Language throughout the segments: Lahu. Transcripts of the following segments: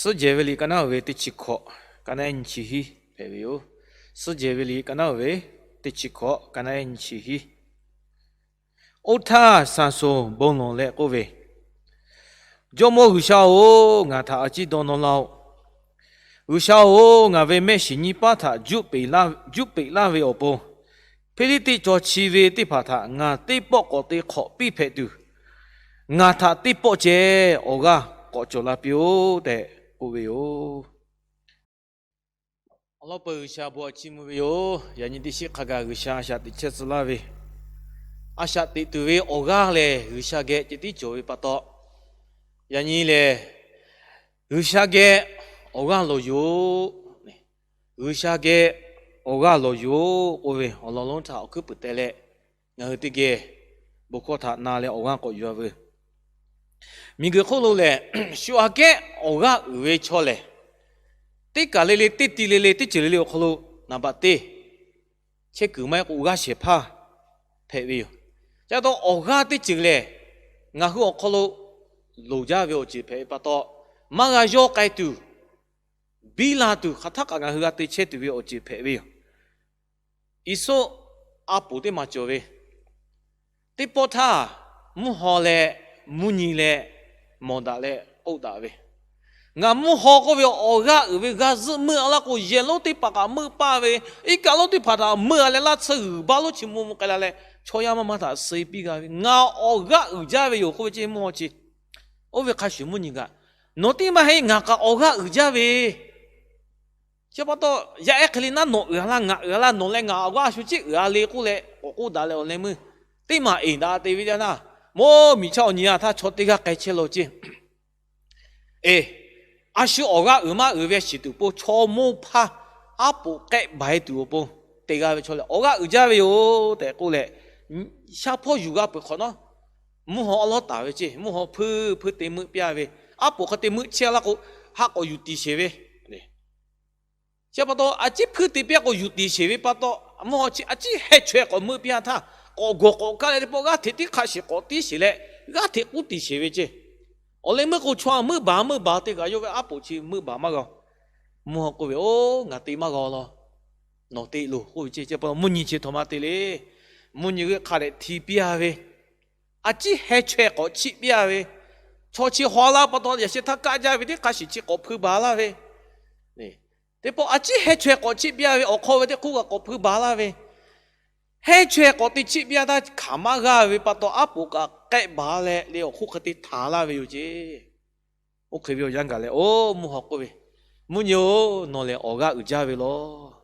Suhˉ jehˬ ve liꞈ ka naˉ uiˍ ve teˇ chi hkawꞈ, ka naˉ ehˉ nyiˇ chi hiˉ hpehꞈ ve yoˬ. Suhˉ jehˬ ve liꞈ ka naˉ uiˍ ve teˇ chi hkawꞈ, ka naˉ ehˉ nyiˇ chi hiˉ. Oˇ htaˇ Saˍsonˍ bon lawˬ leh k'oˆ ve, Jawˇmawˇ G'uiˬsha-oˬ, ngaˬ htaꞈ a ciˉ dawˇ nawˇ laˇ-oˆ. G'uiˬsha-oˬ, ngaˬ ve mehˆ shiˍ nyiˇ paˉ htaꞈ juˆ peꞈ laˇ ve awˬ pon, Hpeˇliˇtiˆ chaw chi ve teˇ hpaˍ htaꞈ ngaˬ teˇ pawˆ k'awꞈ te hk'awꞈ piˇ hpehꞈ tuˬ, ngaˬ htaꞈ teˇ pawˆ ceh awˬ g'aˇ k'awꞈ cawˬ la piˇ-oˆ tehꞈ k'oˆ ve yoˬ. Awˬ lawn peuˬ G'uiˬsha bon a ciˉ mvuh ve yoˬ. Yaꞈ nyi teˇ shiˉ hk'a gaˬ G'uiˬsha a shaꞈ teꞈ chehˇ tcuh laˇ ve, a shaꞈ teꞈ tuˬ ve awˬ g'aˇ lehˬ G'uiˬsha geh ceh tiˉ cawˬ ve pa taw, yaꞈ nyi lehˬ G'uiˬsha geh awˬ g'aˇ lawˬ yoˬ. G'uiˬsha geh awˬ g'aˇ lawˬ yoˬ k'oˆ ve awˬ lawn lonˉ htaꞈ awˬ hkuiˉ puiˍ teh leh, ngaˬ hui teˇ geh bon hkawˇ htaꞈ na leh awˬ g'aˇ k'awꞈ yuˬ-a veuˬ. Miˬguiˬ hk'oˆ lo lehˬ, shu aꞈ kehˉ awˬ g'aˇ uiˍ ve chaw lehˬ, teˇ kaˬ le le, teˇ ti le le, teˇ ceuˬ le le awˬ hk'aw lo naˍ baꞈ teˇ chehˇ kuiˬ maˇ heˆ k'o g'aˇ shehˍ hpaˇ hpehꞈ ve yoˬ. Ca taw awˬ g'aˇ teˇ ceuˬ lehˬ, ngaˬ hui awˬ hk'aw lo loˍ jaˇ ve awˬ ceuˬ hpehꞈ ve pa taw, maˇ g'a yawˇ k'ai tuˬ, biˇ la tuˬ, hk'aˬ htaˇ kaꞈ ngaˬ hui g'a te chehˇ tuˬ ve awˬ ceuˬ hpehꞈ ve yoˬ. Iˉsoˆ a poˍ teˇ maˬ cawˬ ve, teˇ pawˆ htaˇ mvuhˇ haw leh mvuhˇ nyi leh mawˬ daꞈ leh k'oˆ daꞈ ve, Ngaˬ mvuhˇ haw k'oˆ ve awˬ g'aˇ uiˍ ve g'a zuhˆ meuˆ-a laˇ k'o, yehˬ lonˉ teˇ hpaˍ kaꞈ meuˆ paˇ ve, iˉ kaˆ lonˉ teˇ hpaˍ htaꞈ meuˆ-a leh laˇ tsuhˇ g'uiˬ baˆ lonˉ chi mvuh mvuh k'ai la leh, chaw yaˇ maˇ maˇ htaꞈ suh piˇ g'a ve, Ngaˬ awˬ g'aˇ uiˍ jaˇ ve yoˬ k'oˆ ve ceˇ mvuhˇ haw chi. Oˇ ve hk'a shuˍ mvuhˇ nyi kaꞈ, Nawˬ teˇ maˇ heˆ, ngaˬ kaꞈ awˬ g'aˇ uiˍ jaˇ ve chi pa taw, yaˇ ehˉ hk'e le naˉ nawˬ uiˍ-a laˇ, ngaˬ uiˍ-a laˇ, nawˬ leh ngaˬ awˬ g'aˇ a shu ciˉ uiˍ-a le k'oˆ leh k'awꞈ k'oˆ daꞈ leh awˬ leh meuˇ teˇ maˬ eˍ daꞈ te ve jaˇ naˇ, mvuhˇ miˬ chaˇ awˬ nyi-a htaˇ chaw teˇ g'aˇ k'ai chehˇ law ceˇ. Eˬ, a shu awˬ g'aˇ uiˍ maˇ uiˍ ve shiˍ tuˬ pon chaw mawˇ hpaˇ aˉ poꞈ k'ehˆ baˬ-e tuˬ awˬ pon te g'a ve chaw lehˬ, awˬ g'aˇ uiˍ jaˇ ve yoˬ tehꞈ k'oˆ leh, sha hpawˇ yuˬ g'a peuˬ hk'awꞈ nawˉ, mvuhˇ haw awˉ lawˉ taˍ ve ceˇ, mvuhˇ haw hpuiˇ hpuiˇ te meuˆ piˇ-a ve, aˉ poꞈ hk'a te meuˆ chehˇ-a laˇ k'o, ha k'awꞈ yuˬ tiˍ sheˍ ve chi pa taw, a ciˉ hpuiˇ te piˇ-a k'o yuˬ tiˍ sheˍ ve pa taw, mvuhˇ haw chi a ciˉ heh chaweh k'awꞈ meuˆ piˇ-a htaˇ, k'awꞈ gawˬ k'awꞈ kaˇ leh teˇ pawˆ g'aˇ hteꞈ tiˉ hk'a shiˍ k'awꞈ tiˉ sheˍ leh, g'aˇ hteꞈ k'uˉ tiˍ sheˍ ve ceˇ. Awˬ leh meuˇ k'o chaw meuˆ baˬ meuˆ baˬ te kaꞈ yawˇ ve aˉ poꞈ chi meuˆ baˬ maˇ g'a. Mvuhˇ haw k'oˆ ve, Oˬ, ngaˬ te maˇ g'a law. Nawˬ te loˬ k'oˆ ve ceˇ. Chi pa taw mvuhˇ nyi chi htoꞈ ma te le. Mvuhˇ nyi g'euˆ hk'a dehꞈ hti piˇ-a ve, a ciˉ heh chaweh k'awꞈ chiˆ piˇ-a ve, chaw chi haw laˇ pa taw yaꞈ sheh htaˇ kaˆ jaˇ ve teˇ hk'a shiˍ chi k'awꞈ hpui baˬ laˇ ve, teˇ pawˆ a ciˉ heh chaweh k'awꞈ chiˆ piˇ-a ve, awˬ hk'aw ve teˇ hk'oˆ kaꞈ k'awꞈ hpui baˬ laˇ ve, heh chaweh k'awꞈ te chiˆ piˇ-a htaˇ hkanˍ maˇ g'a ve pa taw aˉ poꞈ kaꞈ k'ehˆ baˬ leh le awˬ hk'oˆ hk'e te htaˍ laˇ ve yoˬ ceˇ. Oˇ hk'e ve awˬ yanˇ gaˬ leh, Oˬ, mvuhˇ haw k'oˆ ve, Mvuhˇ nyi-oˬ, nawˬ lehˬ awˬ g'aˇ uiˍ jaˇ ve law.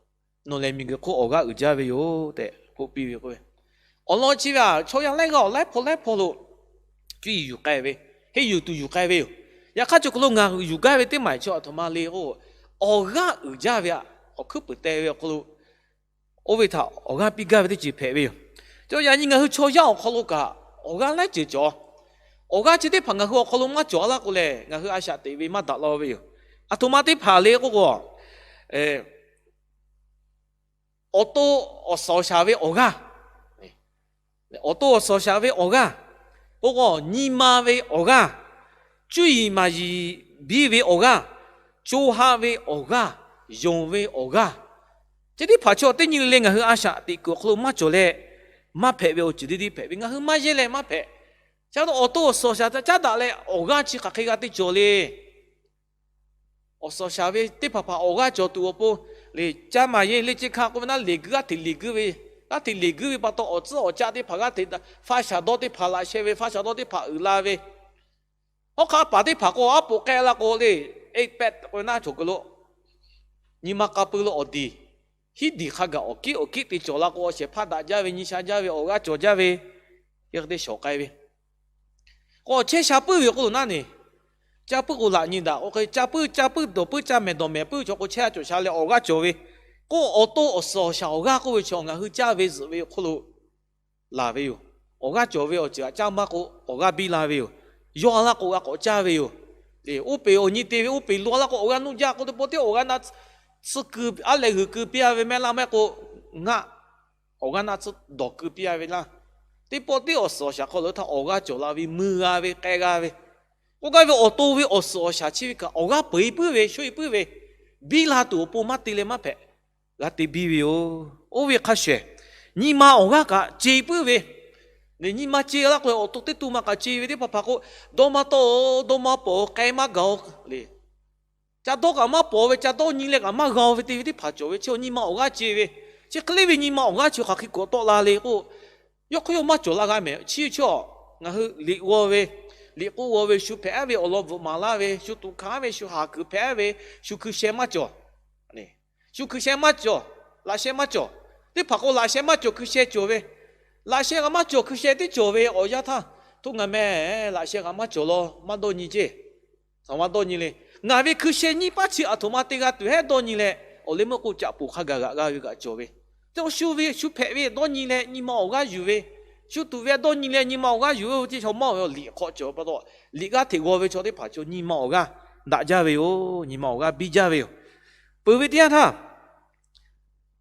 Nawˬ lehˬ miˬguiˬ hk'oˆ awˬ g'aˇ uiˍ jaˇ ve yoˬ tehꞈ k'oˆ piˇ ve k'oˆ ve, awˬ lawn chi ve aꞈ chaw yaˇ laiˉ g'aˇ awˬ laiˉ hpawˇ laiˉ hpawˇ lo cuˇ yiˍ yuˬ k'ai ve, henˇ yuˬ tuˬ yuˬ k'ai ve yoˬ. Yaꞈ hk'aˇ cawˬ hk'aw lo ngaˬ hui yuˬ gaˇ ve teˇ maˬ chi aˬ htoꞈ ma le k'o, awˬ g'aˇ uiˍ jaˇ ve aꞈ awˬ hkuiˉ puiˍ teh ve awˬ hk'aw lo, oˇ ve htaꞈ awˬ g'aˇ piˇ gaˇ ve teˇ ceuˬ hpehꞈ ve yoˬ. Cawˬ yaꞈ nyi ngaˬ hui chaw yaˇ awˬ hk'aw lo kaꞈ awˬ g'aˇ laiˉ ceuˬ cawˬ. Awˬ g'aˇ chi teˇ hpaˍ ngaˬ hui awˬ hk'aw lo maˇ cawˬ laˇ k'o lehˬ, ngaˬ hui a shaꞈ teꞈ ve maˇ daꞈ law ve yoˬ. Aˬ htoꞈ ma teˇ hpaˍ le k'oˆ k'o, awˬ to awˬ suhˍ awˬ shaˍ ve awˬ g'aˇ, awˬ to awˬ suhˍ awˬ shaˍ ve awˬ g'aˇ, k'oˆ k'o nyi ma ve awˬ g'aˇ, cuˇ yiˍ maˍ yiˍ biˇ ve awˬ g'aˇ, co ha ve awˬ g'aˇ, yonˍ ve awˬ g'aˇ, chi teˇ hpaˍ chaw teˇ nyi le le ngaˬ hui a shaꞈ teꞈ kuiˬ awˬ hk'aw lo maˇ cawˬ leh, maˇ hpehꞈ ve awˬ ceuˬ teˇ deˇ hpehꞈ ve, ngaˬ hui maˇ yehˇ leh maˇ hpehꞈ. Chi pa taw awˬ to awˬ suhˍ awˬ shaˍ htaꞈ caˉ daꞈ leh awˬ g'aˇ chi hk'aˬ hk'e g'a te cawˬ le. Awˬ suhˍ awˬ shaˍ ve teˇ hpaˍ hpaˍ awˬ g'aˇ cawˬ tuˬ awˬ pon le, caˇ maˍ yehˇ le ce hk'a k'oˆ ve naˉ leˬ guiˇ, g'aˇ hteꞈ leˬ guiˇ ve, g'aˇ hteꞈ leˬ guiˇ ve pa taw awˬ tcuhˉ awˬ caˆ teˇ hpaˍ g'aˇ hteꞈ, faˇ shaˍ dawˇ teˇ hpaˍ laꞈ sheh ve, faˇ shaˍ dawˇ teˇ hpaˍ uiˍ la ve, hawˉ hk'aˆ paˍ teˇ hpaˍ k'o aˉ poꞈ k'ehˆ laˇ k'o le, eˇ pehˆ k'oˆ ve naˉ cawˬ kuiˬ lo nyi ma k'a pui lo awˬ diˬ, hiˉ diˬ hk'a gaˬ awˬ kiˉ awˬ kiˉ te cawˬ la k'o, awˬ shehˍ hpaˇ daꞈ jaˇ ve, nyi sha jaˇ ve, awˬ g'aˇ cawˬ jaˇ ve, yehˇ hk'e te shawˍ k'ai ve, k'o chehˇ sha puiˉ ve awˬ hk'oˆ lo naˉ ne, caˇ puiˉ k'o laꞈ nyi daꞈ k'o hk'e, caˇ puiˉ caˇ puiˉ, dawˬ puiˉ caˇ mehˍ dawˬ mehˍ puiˉ chaw k'o chehˇ a cawˬ sha leh awˬ g'aˇ cawˬ ve, k'o awˬ to awˬ suhˍ awˬ shaˍ awˬ g'aˇ k'oˆ ve chaw ngaˬ hui caˇ ve zuhꞈ ve awˬ hk'oˆ lo laˬ ve yoˬ. Awˬ g'aˇ cawˬ ve awˬ ceuˬ aꞈ caˇ maˇ k'o awˬ g'aˇ biˇ la ve yoˬ. Yawˇ a laˇ k'o g'a k'awꞈ caˇ ve yoˬ. Oˇ peˬ awˬ nyi te ve, oˇ peˬ lo a laˇ k'o awˬ g'aˇ nuˇ jaˇ k'o teˇ pawˆ teˇ awˬ g'aˇ na tsuhˇ kuiˬ aˉ leh g'uiˬ keu piˇ-a ve mehˆ laˇ mehˆ k'o, ngaˆ awˬ g'aˇ na tsuhˇ dawˬ keu piˇ-a ve laˇ. Teˇ pawˆ teˇ awˬ suhˍ awˬ shaˍ hk'aw lo htaˇ awˬ g'aˇ cawˬ la ve, mui g'a ve, k'ai g'a ve, K'oˆ gaˇ ve awˬ to ve awˬ suhˍ awˬ shaˍ chi ve kaꞈ awˬ g'aˇ peu-eˬ puiˉ ve, sho-eˬ puiˉ ve, biˇ la tuˬ awˬ pon maˇ te leh maˇ hpehꞈ, g'a te biˇ ve yoˬ. Oˇ ve hk'a shuˍ, nyi ma awˬ g'aˇ kaꞈ ce puiˉ ve, nyi ma ce laˇ k'o, awˬ to teˇ to ma kaꞈ ce ve teˇ hpaˍ hpaˍ k'o, dawˇ maˇ tawˆ-o, dawˇ maˇ pawˍ-o, k'ai maˇ gaˬ-o le. Ca dawˇ kaꞈ maˇ pawˍ ve, ca dawˇ nyi leh kaꞈ maˇ g'a-o ve te ve teˇ hpaˍ cawˬ ve, chi nyi ma awˬ g'aˇ ce ve. Chi hk'e le ve nyi ma awˬ g'aˇ chi hk'aˬ hk'e k'awꞈ tawˆ la le k'o, yawˇ hk'aˇ yawˇ maˇ cawˬ la g'a mehˍ. Chi chi a, ngaˬ hui liꞈ g'aw ve, liꞈ k'oˆ g'aw ve, shu hpehꞈ-aˉ ve awˬ lawn bvuhꞈ maˍ laˇ ve, shu toꞈ hkanˍ-aˉ ve, shu haˍ kuiˬ hpehꞈ-aˉ ve, shu hkui sheh maˇ cawˬ. Shu hkui sheh maˇ cawˬ, laꞈ sheh maˇ cawˬ. Teˇ hpaˍ k'o laꞈ sheh maˇ cawˬ, hkui sheh cawˬ ve. Laꞈ sheh kaꞈ maˇ cawˬ, hkui sheh teˇ cawˬ ve awˬ yanˇ htaˇ, hto ngaˬ meh, laꞈ sheh kaꞈ maˇ cawˬ law, maˇ dawˇ nyi ceˇ. Aˬ, maˇ dawˇ nyi le. Ngaˬ ve hkui sheh nyiˇ paˉ chi aˬ htoꞈ ma te g'a tuˬ heˉ dawˇ nyi leh, awˬ leh meuˇ k'o caꞈ poˬ hk'a gaˬ g'aꞈ g'a ve kaꞈ cawˬ ve. Teˇ shu ve shu hpehꞈ ve dawˇ nyi leh nyi ma awˬ g'aˇ yuˬ ve, shu tuꞈ ve dawˇ nyi leh nyi ma awˬ g'aˇ yuˬ ve, teˇ chaw mawˇ ve liꞈ hk'aw cawˬ pa taw, liꞈ g'aˇ hteꞈ g'aw ve chaw teˇ hpaˍ chaw nyi ma awˬ g'aˇ daꞈ jaˇ ve yoˬ. Nyi ma awˬ g'aˇ biˇ jaˇ ve yoˬ. Peuˬ ve teˇ yanˇ htaˇ,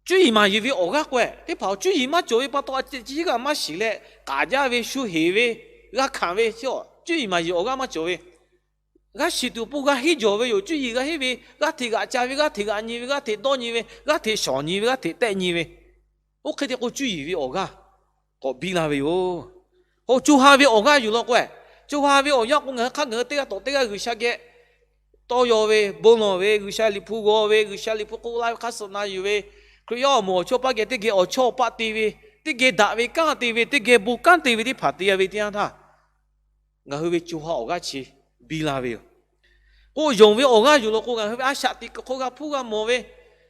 cuˇ yiˍ maˍ yiˍ ve awˬ g'aˇ k'o-e, teˇ hpaˍ cuˇ yiˍ maˇ cawˬ ve pa taw, a ciˉ g'aˇ maˇ shiˍ leh k'aˍ jaˇ ve, shu heˍ ve, g'a hkanˍ ve, cuˇ yiˍ maˍ yiˍ awˬ g'aˇ maˇ cawˬ ve, g'a shiˍ tuˬ awˬ pon g'a henˇ jawˬ ve yoˬ. Cuˇ yiˍ g'a henˇ ve, g'aˇ hteꞈ g'aꞈ ca ve, g'aˇ hteꞈ g'aꞈ nyi ve, g'aˇ hteꞈ dawˇ nyi ve, g'aˇ hteꞈ shawˍ nyi ve, g'aˇ hteꞈ tehˆ nyi ve, oˇ hk'e te k'o cuˇ yiˍ ve awˬ g'aˇ k'awꞈ biˇ la ve yoˬ. K'o co ha ve awˬ g'aˇ yuˬ law k'o-e, co ha ve awˬ yanˇ k'o ngaˬ hui hk'aˇ ngaˬ hui teˇ g'aˇ tawꞈ teˇ g'aˇ G'uiˬsha geh tawˇ yaw ve, bon lawˬ ve, G'uiˬsha liꞈ hpu g'aw ve, G'uiˬsha liꞈ hpu k'oˆ laˇ ve hk'aˇ suh na yuˬ ve, Hkriꞈ yaˇ awˬ moˍ awˬ chawˇ paˆ geh teˇ geh awˬ chawˇ paˆ te ve, teˇ geh daꞈ ve kanˉ te ve, teˇ geh bon kanˉ te ve teˇ hpaˍ te-a ve teˇ yanˇ htaˇ, ngaˬ hui ve co ha awˬ g'aˇ chi biˇ la ve yoˬ. K'o yonˍ ve awˬ g'aˇ yuˬ law k'o, ngaˬ hui ve a shaꞈ teꞈ kuiˬ hk'aw g'a hpuˇ g'a mawˬ ve,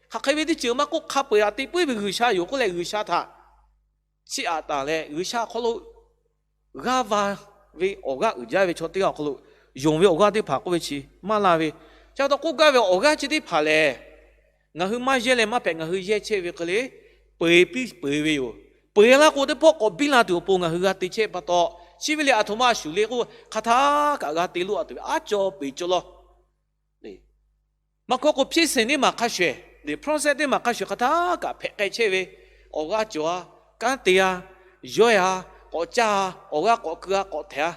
hk'aˬ hk'e ve teˇ ceuˬ maˇ k'oˆ, hk'a peu-eˬ htaꞈ te puiˉ ve G'uiˬsha yoˬ k'oˆ leh, G'uiˬsha htaꞈ chiˇ aꞈ taˍ leh, G'uiˬsha awˬ hk'aw lo g'aˇ va ve awˬ g'aˇ uiˍ jaˇ ve chaw teˇ g'aˇ awˬ hk'aw lo, yonˍ ve awˬ g'aˇ teˇ hpaˍ k'oˆ ve chi maˇ la ve, chi pa taw k'oˆ gaˇ ve awˬ g'aˇ chi teˇ hpaˍ lehˬ, ngaˬ hui maˇ yehˇ leh maˇ hpehꞈ, ngaˬ hui yehˇ chehˇ ve hk'e le, peu-eˬ piˇ peu-eˬ ve yoˬ. Peu-eˬ laˇ k'o teˇ pawˆ k'awꞈ biˇ la tuˬ awˬ pon ngaˬ hui g'a te chehˇ pa taw, chi ve lehˬ aˬ htoꞈ ma shuˍ le k'o, hk'aˬ htaˇ kaꞈ g'a te loˆ-a tuˬ ve aˉ cawˇ peˍ cawˇ law. Maˇ hkawˇ k'o, hpiˇ seˍ teˇ maˬ hk'a shuˍ-eˬ, process teˇ maˬ hk'a shuˍ hk'aˬ htaˇ kaꞈ hpehꞈ k'ai chehˇ ve, awˬ g'aˇ cawˬ-a, kanˉ te-a, yawehˇ-a, k'awꞈ caˇ-a, awˬ g'aˇ k'awꞈ keu-a, k'awꞈ htehꞈ-a.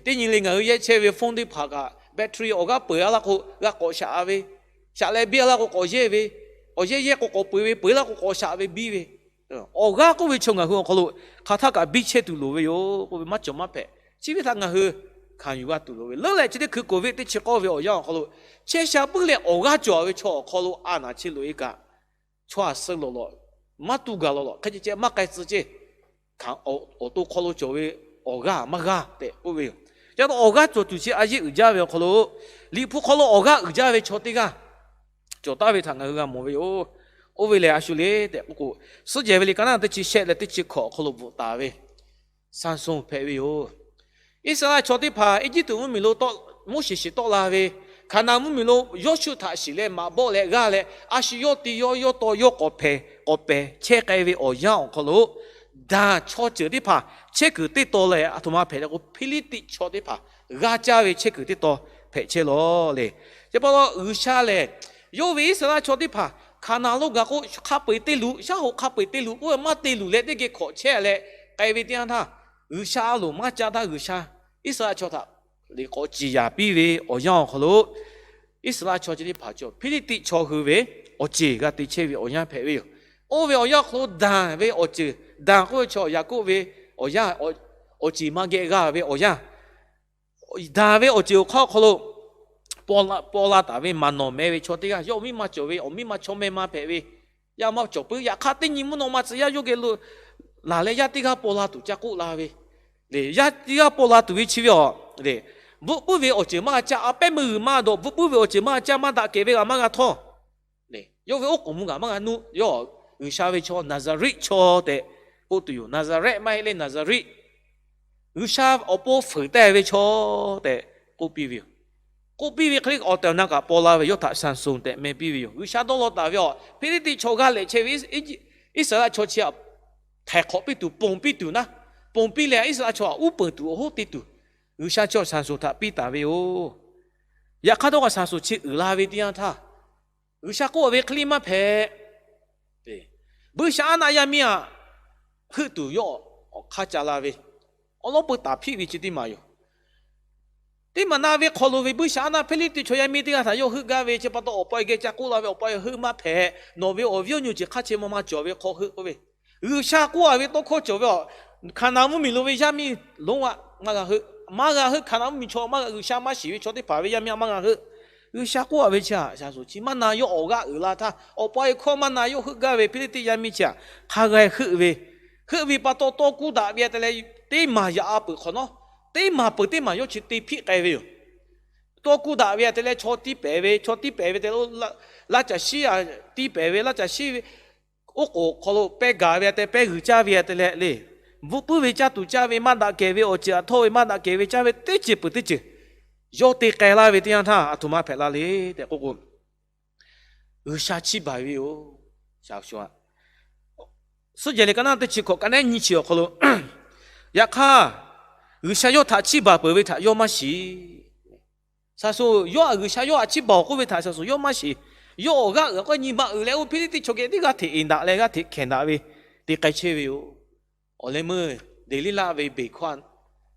Teˇ nyi le ngaˬ hui yehˇ chehˇ ve phone teˇ hpaˍ kaꞈ battery awˬ g'aˇ peu-a laˇ k'o g'a k'awꞈ shaꞈ ve, shaꞈ leh biˇ-a laˇ k'o k'awꞈ yehˇ ve, k'awꞈ yehˇ yehˇ k'o k'awꞈ peu-eˬ ve, peu-eˬ laˇ k'o k'awꞈ shaꞈ ve biˇ ve. Awˬ g'aˇ k'oˆ ve chaw ngaˬ hui awˬ hk'aw lo hk'aˬ htaˇ kaꞈ biˇ chehˇ tuˬ loˍ ve yoˬ k'oˆ ve maˇ cawˬ maˇ hpehꞈ. Chi ve htaꞈ ngaˬ hui hkanˍ yuˬ g'a tuˬ loˍ ve. Leuˉ leh chi teˇ hkui COVID teˇ chi k'awˇ ve awˬ yanˇ awˬ hk'aw lo, chehˇ sha puiˉ leh awˬ g'aˇ cawˬ ve chaw awˬ hk'aw lo a naˍ chi loꞈ-e kaꞈ, chaw a suh lawˬ lawˬ, maˇ tuˬ gaˬ lawˬ lawˬ, hk'e ceh ceh maˇ k'ai tcuh ceˇ. Hkanˍ awˬ to hk'aw lo cawˬ ve awˬ g'aˇ maˇ g'aˇ tehꞈ k'oˆ ve yoˬ. Chi pa taw awˬ g'aˇ cawˬ tuˬ chi a yeˇ uiˍ jaˇ ve awˬ hk'aw lo, Liꞈ hpu hk'aw lo awˬ g'aˇ uiˍ jaˇ ve chaw teˇ g'aˇ cawˬ taˍ ve htaꞈ ngaˬ hui g'a mawˬ ve yoˬ. Oˇ ve lehˬ a shu le tehꞈ k'oˆ k'o, Suhˉ jehˬ ve liꞈ ka naˆ teˇ chi shehˆ leh teˇ chi hkawꞈ awˬ hk'aw lo bvuhꞈ taˍ ve Saˍsonˍ hpehꞈ ve yoˬ. Iˉsaˍreˍlaˆ chaw teˇ hpaˍ Eˇjiˇtuꞈ mvuhˇmiˬ lo Moˉseˍ shiˍ tawˆ la ve, Hkaˍnanˍ mvuhˇmiˬ lo Yawˇshuˆ htaꞈ shiˍ leh maꞈ bawˆ leh g'aˇ leh, a shu yawˇ te yawˇ yawˇ taw yawˇ k'awꞈ hpehꞈ k'awꞈ pehˍ chehˇ k'ai ve awˬ yanˇ awˬ hk'aw lo, Daˍ chaw ceuˬ teˇ hpaˍ chehˇ kuiˬ teˇ taw leh aˬ htoꞈ ma hpehꞈ le k'o, Hpiˇliˇtiˆ chaw teˇ hpaˍ g'a caˇ ve chehˇ kuiˬ teˇ taw hpehꞈ chehˇ lawˬ le. Chi pa taw G'uiˬsha lehˬ, yawˇ ve Iˉsaˍreˍlaˆ chaw teˇ hpaˍ Hkaˍnanˍ lo gaˬ k'o hk'a peu-eˬ te luˬ, shaˉ hoꞈ hk'a peu-eˬ te luˬ k'oˆ ve maˇ te luˬ leh teˇ geh hkawꞈ chehˇ leh k'ai ve teˇ yanˇ htaˇ, G'uiˬsha a loˍ maˇ caˇ htaˇ G'uiˬsha Iˉsaˍreˍlaˆ chaw htaꞈ liꞈ k'awꞈ ciˍ yaˍ piˇ ve awˬ yanˇ awˬ hk'aw lo, Iˉsaˍreˍlaˆ chaw chi teˇ hpaˍ cawˬ Hpiˇliˇtiˆ chaw hui ve awˬ ceˬ g'a te chehˇ ve awˬ yanˇ hpehꞈ ve yoˬ. Oˇ ve awˬ yanˇ awˬ hk'aw lo Daˍ ve awˬ ceuˬ, Daˍ k'oˆ ve chaw Yaˍkoˆ ve awˬ yanˇ, awˬ ceˬ maˇ geh g'a ve awˬ yanˇ, Daˍ ve awˬ ceuˬ awˬ hk'aˇ awˬ hk'aw lo paw la taˍ ve maˍ nawˬ meh ve chaw teˇ g'aˇ, yawˇ awˬ miˇ ma cawˬ ve awˬ miˇ ma chaw meh ma hpehꞈ ve, yaˇ maˇ cawˬ puiˉ. Yaꞈ hk'aˇ teˇ nyi mvuhˇ naw ma tcuh yaˇ yawˇ geh lo laˬ leh yaˇ teˇ g'aˇ paw la tuˬ ca k'oˆ la ve le. Yaˇ teˇ g'aˇ paw la tuˬ ve chi ve awˬ le, bvuhꞈ puiˉ ve awˬ ceuˬ maˇ g'a caˇ, a pehˉ meuˇ g'uiˬ maˇ dawˬ, bvuhꞈ puiˉ ve awˬ ceuˬ maˇ g'a caˇ, maˇ daꞈ kehˬ ve g'aꞈ maˇ g'a htawˇ le. Yawˇ ve oˉ k'oˍ mvuh g'aꞈ maˇ g'a nuˆ. Yawˇ G'uiˬsha ve chaw Naˍzaˍriˆ chaw tehꞈ k'oˆ tuˬ yoˬ. Naˍzaˍrehˆ maˇ heˆ leh Naˍzaˍriˆ, G'uiˬsha awˬ pon fuiˍ taˍ ve chaw tehꞈ k'oˆ piˇ ve yoˬ. K'oˆ piˇ ve hk'e le awˬ tehˬ awˬ na kaꞈ paw la ve yawˇ htaꞈ Saˍsonˍ tehꞈ meh piˇ ve yoˬ. G'uiˬsha dawˇ law taˍ ve awˬ Hpiˇliˇtiˆ chaw g'aˇ lehꞈ chehˇ ve Iˉsaˍreˍlaˆ chaw chi htaꞈ htaiˍ hk'awꞈ piˇ tuˬ, ponˬ piˇ tuˬ naˉ, ponˬ piˇ leh Iˉsaˍreˍlaˆ chaw htaꞈ uˉ peunˍ tuˬ awˬ hoˉ te tuˬ G'uiˬsha chaw Saˍsonˍ htaꞈ piˇ taˍ ve yoˬ. Yaꞈ hk'aˇ htawˇ kaꞈ Saˍsonˍ chi uiˍ la ve teˇ yanˇ htaˇ, G'uiˬsha k'oˆ ve hk'e le maˇ hpehꞈ. Buiˇshaˆaˉnaˆ yaˇ miˇ aꞈ heuˆ tuˬ yawˇ awˬ hk'aˇ ca la ve, awˉ lawˉ peu taˍ hpiˆ ve chi teˇ maˬ yoˬ. Teˇ maˬ na ve hk'aw lo ve buiˇshaˆaˉnaˆ Hpiˇliˇtiˆ chaw yaˇ miˇ teˇ g'aˇ htaꞈ yawˇ heuˆ gaˇ ve chi pa taw, awˬ pa geh ca k'oˆ la ve, awˬ pa heuˆ maˇ hpehꞈ, nawˬ ve awˬ viˉ awˬ nyi ceuˬ hk'aˇ chehˇ maˇ maˇ cawˬ ve hk'aw heuˆ k'oˆ ve, G'uiˬsha k'oˆ a ve tawˇ hkawˇ cawˬ ve a, Hkaˍnanˍ mvuhˇmiˬ lo ve yaˇ miˇ lonˉ a maˇ g'a heuˆ, maˇ g'a heuˆ. Hkaˍnanˍ mvuhˇmiˬ chaw maˇ g'a, G'uiˬsha maˇ shiˍ ve chaw teˇ hpaˍ ve yaˇ miˇ a maˇ g'a heuˆ. G'uiˬsha k'oˆ a ve chi a shaˍ shuˍ chi maˇ na yawˇ awˬ g'aˇ uiˍ la htaˇ, awˬ pa e hkawˇ maˇ na yawˇ heuˆ gaˇ ve Hpiˇliˇtiˆ yaˇ miˇ chi a hk'a g'a heuˆ ve, heuˆ ve pa taw tawˇ kuˇ daꞈ ve a te leh, teˇ maˬ yaꞈ a peuˬ hk'awꞈ nawˉ, teˇ maˬ peuˬ teˇ maˬ yawˇ chi te hpiˆ k'ai ve yoˬ. Tawˇ kuˇ daꞈ ve a te leh chaw tiˇ pehˍ ve, chaw tiˇ pehˍ ve te, laˇ caˬ shiˉ a tiˇ pehˍ ve, laˇ caˬ shiˉ ve oˉ k'oˍ hk'aw lo pehˇ gaˬ ve a te, pehˇ g'uiˬ caˇ ve a te leh le, bvuhꞈ puiˉ ve caˇ tuˬ caˇ ve, maˇ daꞈ kehˬ ve awˬ ceuˬ aꞈ htawˇ ve, maˇ daꞈ kehˬ ve caˇ ve teˇ ceuˬ peuˬ teˇ ceuˬ yawˇ te k'ai laˇ ve teˇ yanˇ htaˇ, aˬ htoꞈ ma hpehꞈ la le tehꞈ k'oˆ k'o, G'uiˬsha chiˇ baˬ ve yoˬ. Suhˉ jehˬ le ka naˉ teˇ chi hkawꞈ ka naˉ nyi chi awˬ hk'aw lo, yaꞈ hk'aˇ G'uiˬsha yawˇ htaꞈ chiˇ baˬ peuˬ ve htaꞈ yawˇ maˇ shiˍ. Shaˍ shuˍ yawˇ a G'uiˬsha yawˇ htaꞈ chiˇ baˬ awˬ k'oˆ ve htaꞈ shaˍ shuˍ yawˇ maˇ shiˍ. Yawˇ awˬ g'aˇ uiˍ k'o nyi ma uiˍ leh oˇ Hpiˇliˇtiˆ chaw geh teˇ g'aˇ hteꞈ eˍ daꞈ leh g'aˇ hteꞈ hkehˍ daꞈ ve te k'ai chehˇ ve yoˬ. Awˬ leh meuˇ Deˍliˇlaˆ ve beˬ hkawˇ a,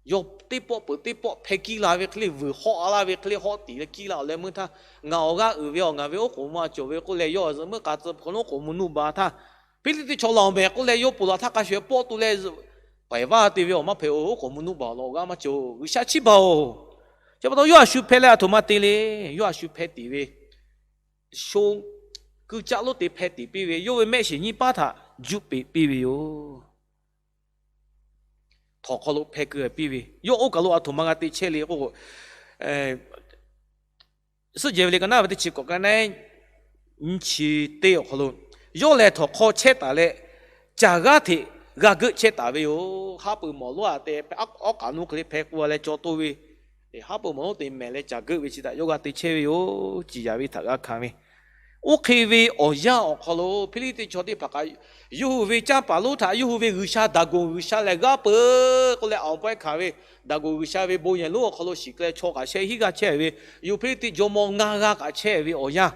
yawˇ teˇ pawˆ peuˬ teˇ pawˆ hpeh kiˇ la ve hk'e le, vuiˬ hawˆ a laˇ ve hk'e le hawˆ tiˍ leh kiˇ la. Awˬ leh meuˇ htaˇ, ngaˬ awˬ g'aˇ uiˍ ve awˬ, ngaˬ ve oˉ k'oˍ mvuh a cawˬ ve k'oˆ leh, yawˇ a zuhꞈ meuˇ k'a tcuh hk'aw lo oˉ k'oˍ mvuh nuˆ baˬ htaˇ, Hpiˇliˇtiˆ chaw laˬ awˬ mehˍ k'oˆ leh yawˇ ponˬ laˬ htaˇ hk'a shuˍ pawˆ tu leh, paiˍ vaˇ te ve awˬ maˇ hpehꞈ oˬ, oˉ k'oˍ mvuh nuˆ baˬ law, awˬ g'aˇ maˇ cawˬ. G'uiˬsha chiˇ baˬ oˬ. Chi pa taw yawˇ a shu hpeh leh aˬ htoꞈ ma te le. Yawˇ a shu hpeh tiˍ ve, sho kuiˬ caˆ lonˉ te hpeh tiˍ piˇ ve, yawˇ ve mehˆ shiˍ nyiˇ paˉ htaꞈ juˆ peꞈ piˇ ve yoˬ. Htawnˍ hk'aw lo hpeh keu piˇ ve, yawˇ oˇ kaˬ lo aˬ htoꞈ ma g'a te chehˇ le k'o, suhˉ jehˬ ve le ka naˉ ve teˇ chi hkawꞈ ka naˉ nyi chi teˇ awˬ hk'aw lo, yawˇ lehˬ htawnˍ hk'aw chehˇ taˍ leh, caˬ g'aˇ hteꞈ g'a geuˆ chehˇ taˍ ve yoˬ. Haˉ pui mawˬ lonˉ a te awˉ k'aꞈ nuˇ hk'e le hpeh k'oˆ a leh caw toˇ ve, haˉ pui mawˬ lonˉ te mehˍ leh caˬ geuˆ ve chi htaꞈ yawˇ g'a te chehˇ ve yoˬ. Ciˍ yanˍ ve htaꞈ g'a hkanˍ ve, oˇ hk'e ve awˬ yanˇ awˬ hk'aw lo Hpiˇliˇtiˆ chaw teˇ hpaˍ kaꞈ yawˇ hui ve canˇ paˍ lonˉ htaꞈ yawˇ hui ve g'uiˬsha Daˍgonˍ g'uiˬsha lehˬ g'aˇ peuˬ k'oˆ leh awˬ bawehˇ hkanˍ ve, Daˍgonˍ g'uiˬsha ve bon yehˬ lonˉ awˬ hk'aw lo shiˍ k'ai leh chaw kaꞈ shehˆ hinˉ g'aˇ chehˇ ve, yawˇ Hpiˇliˇtiˆ jawˇmawˇ ngaˇ g'aˇ kaꞈ chehˇ ve awˬ yanˇ,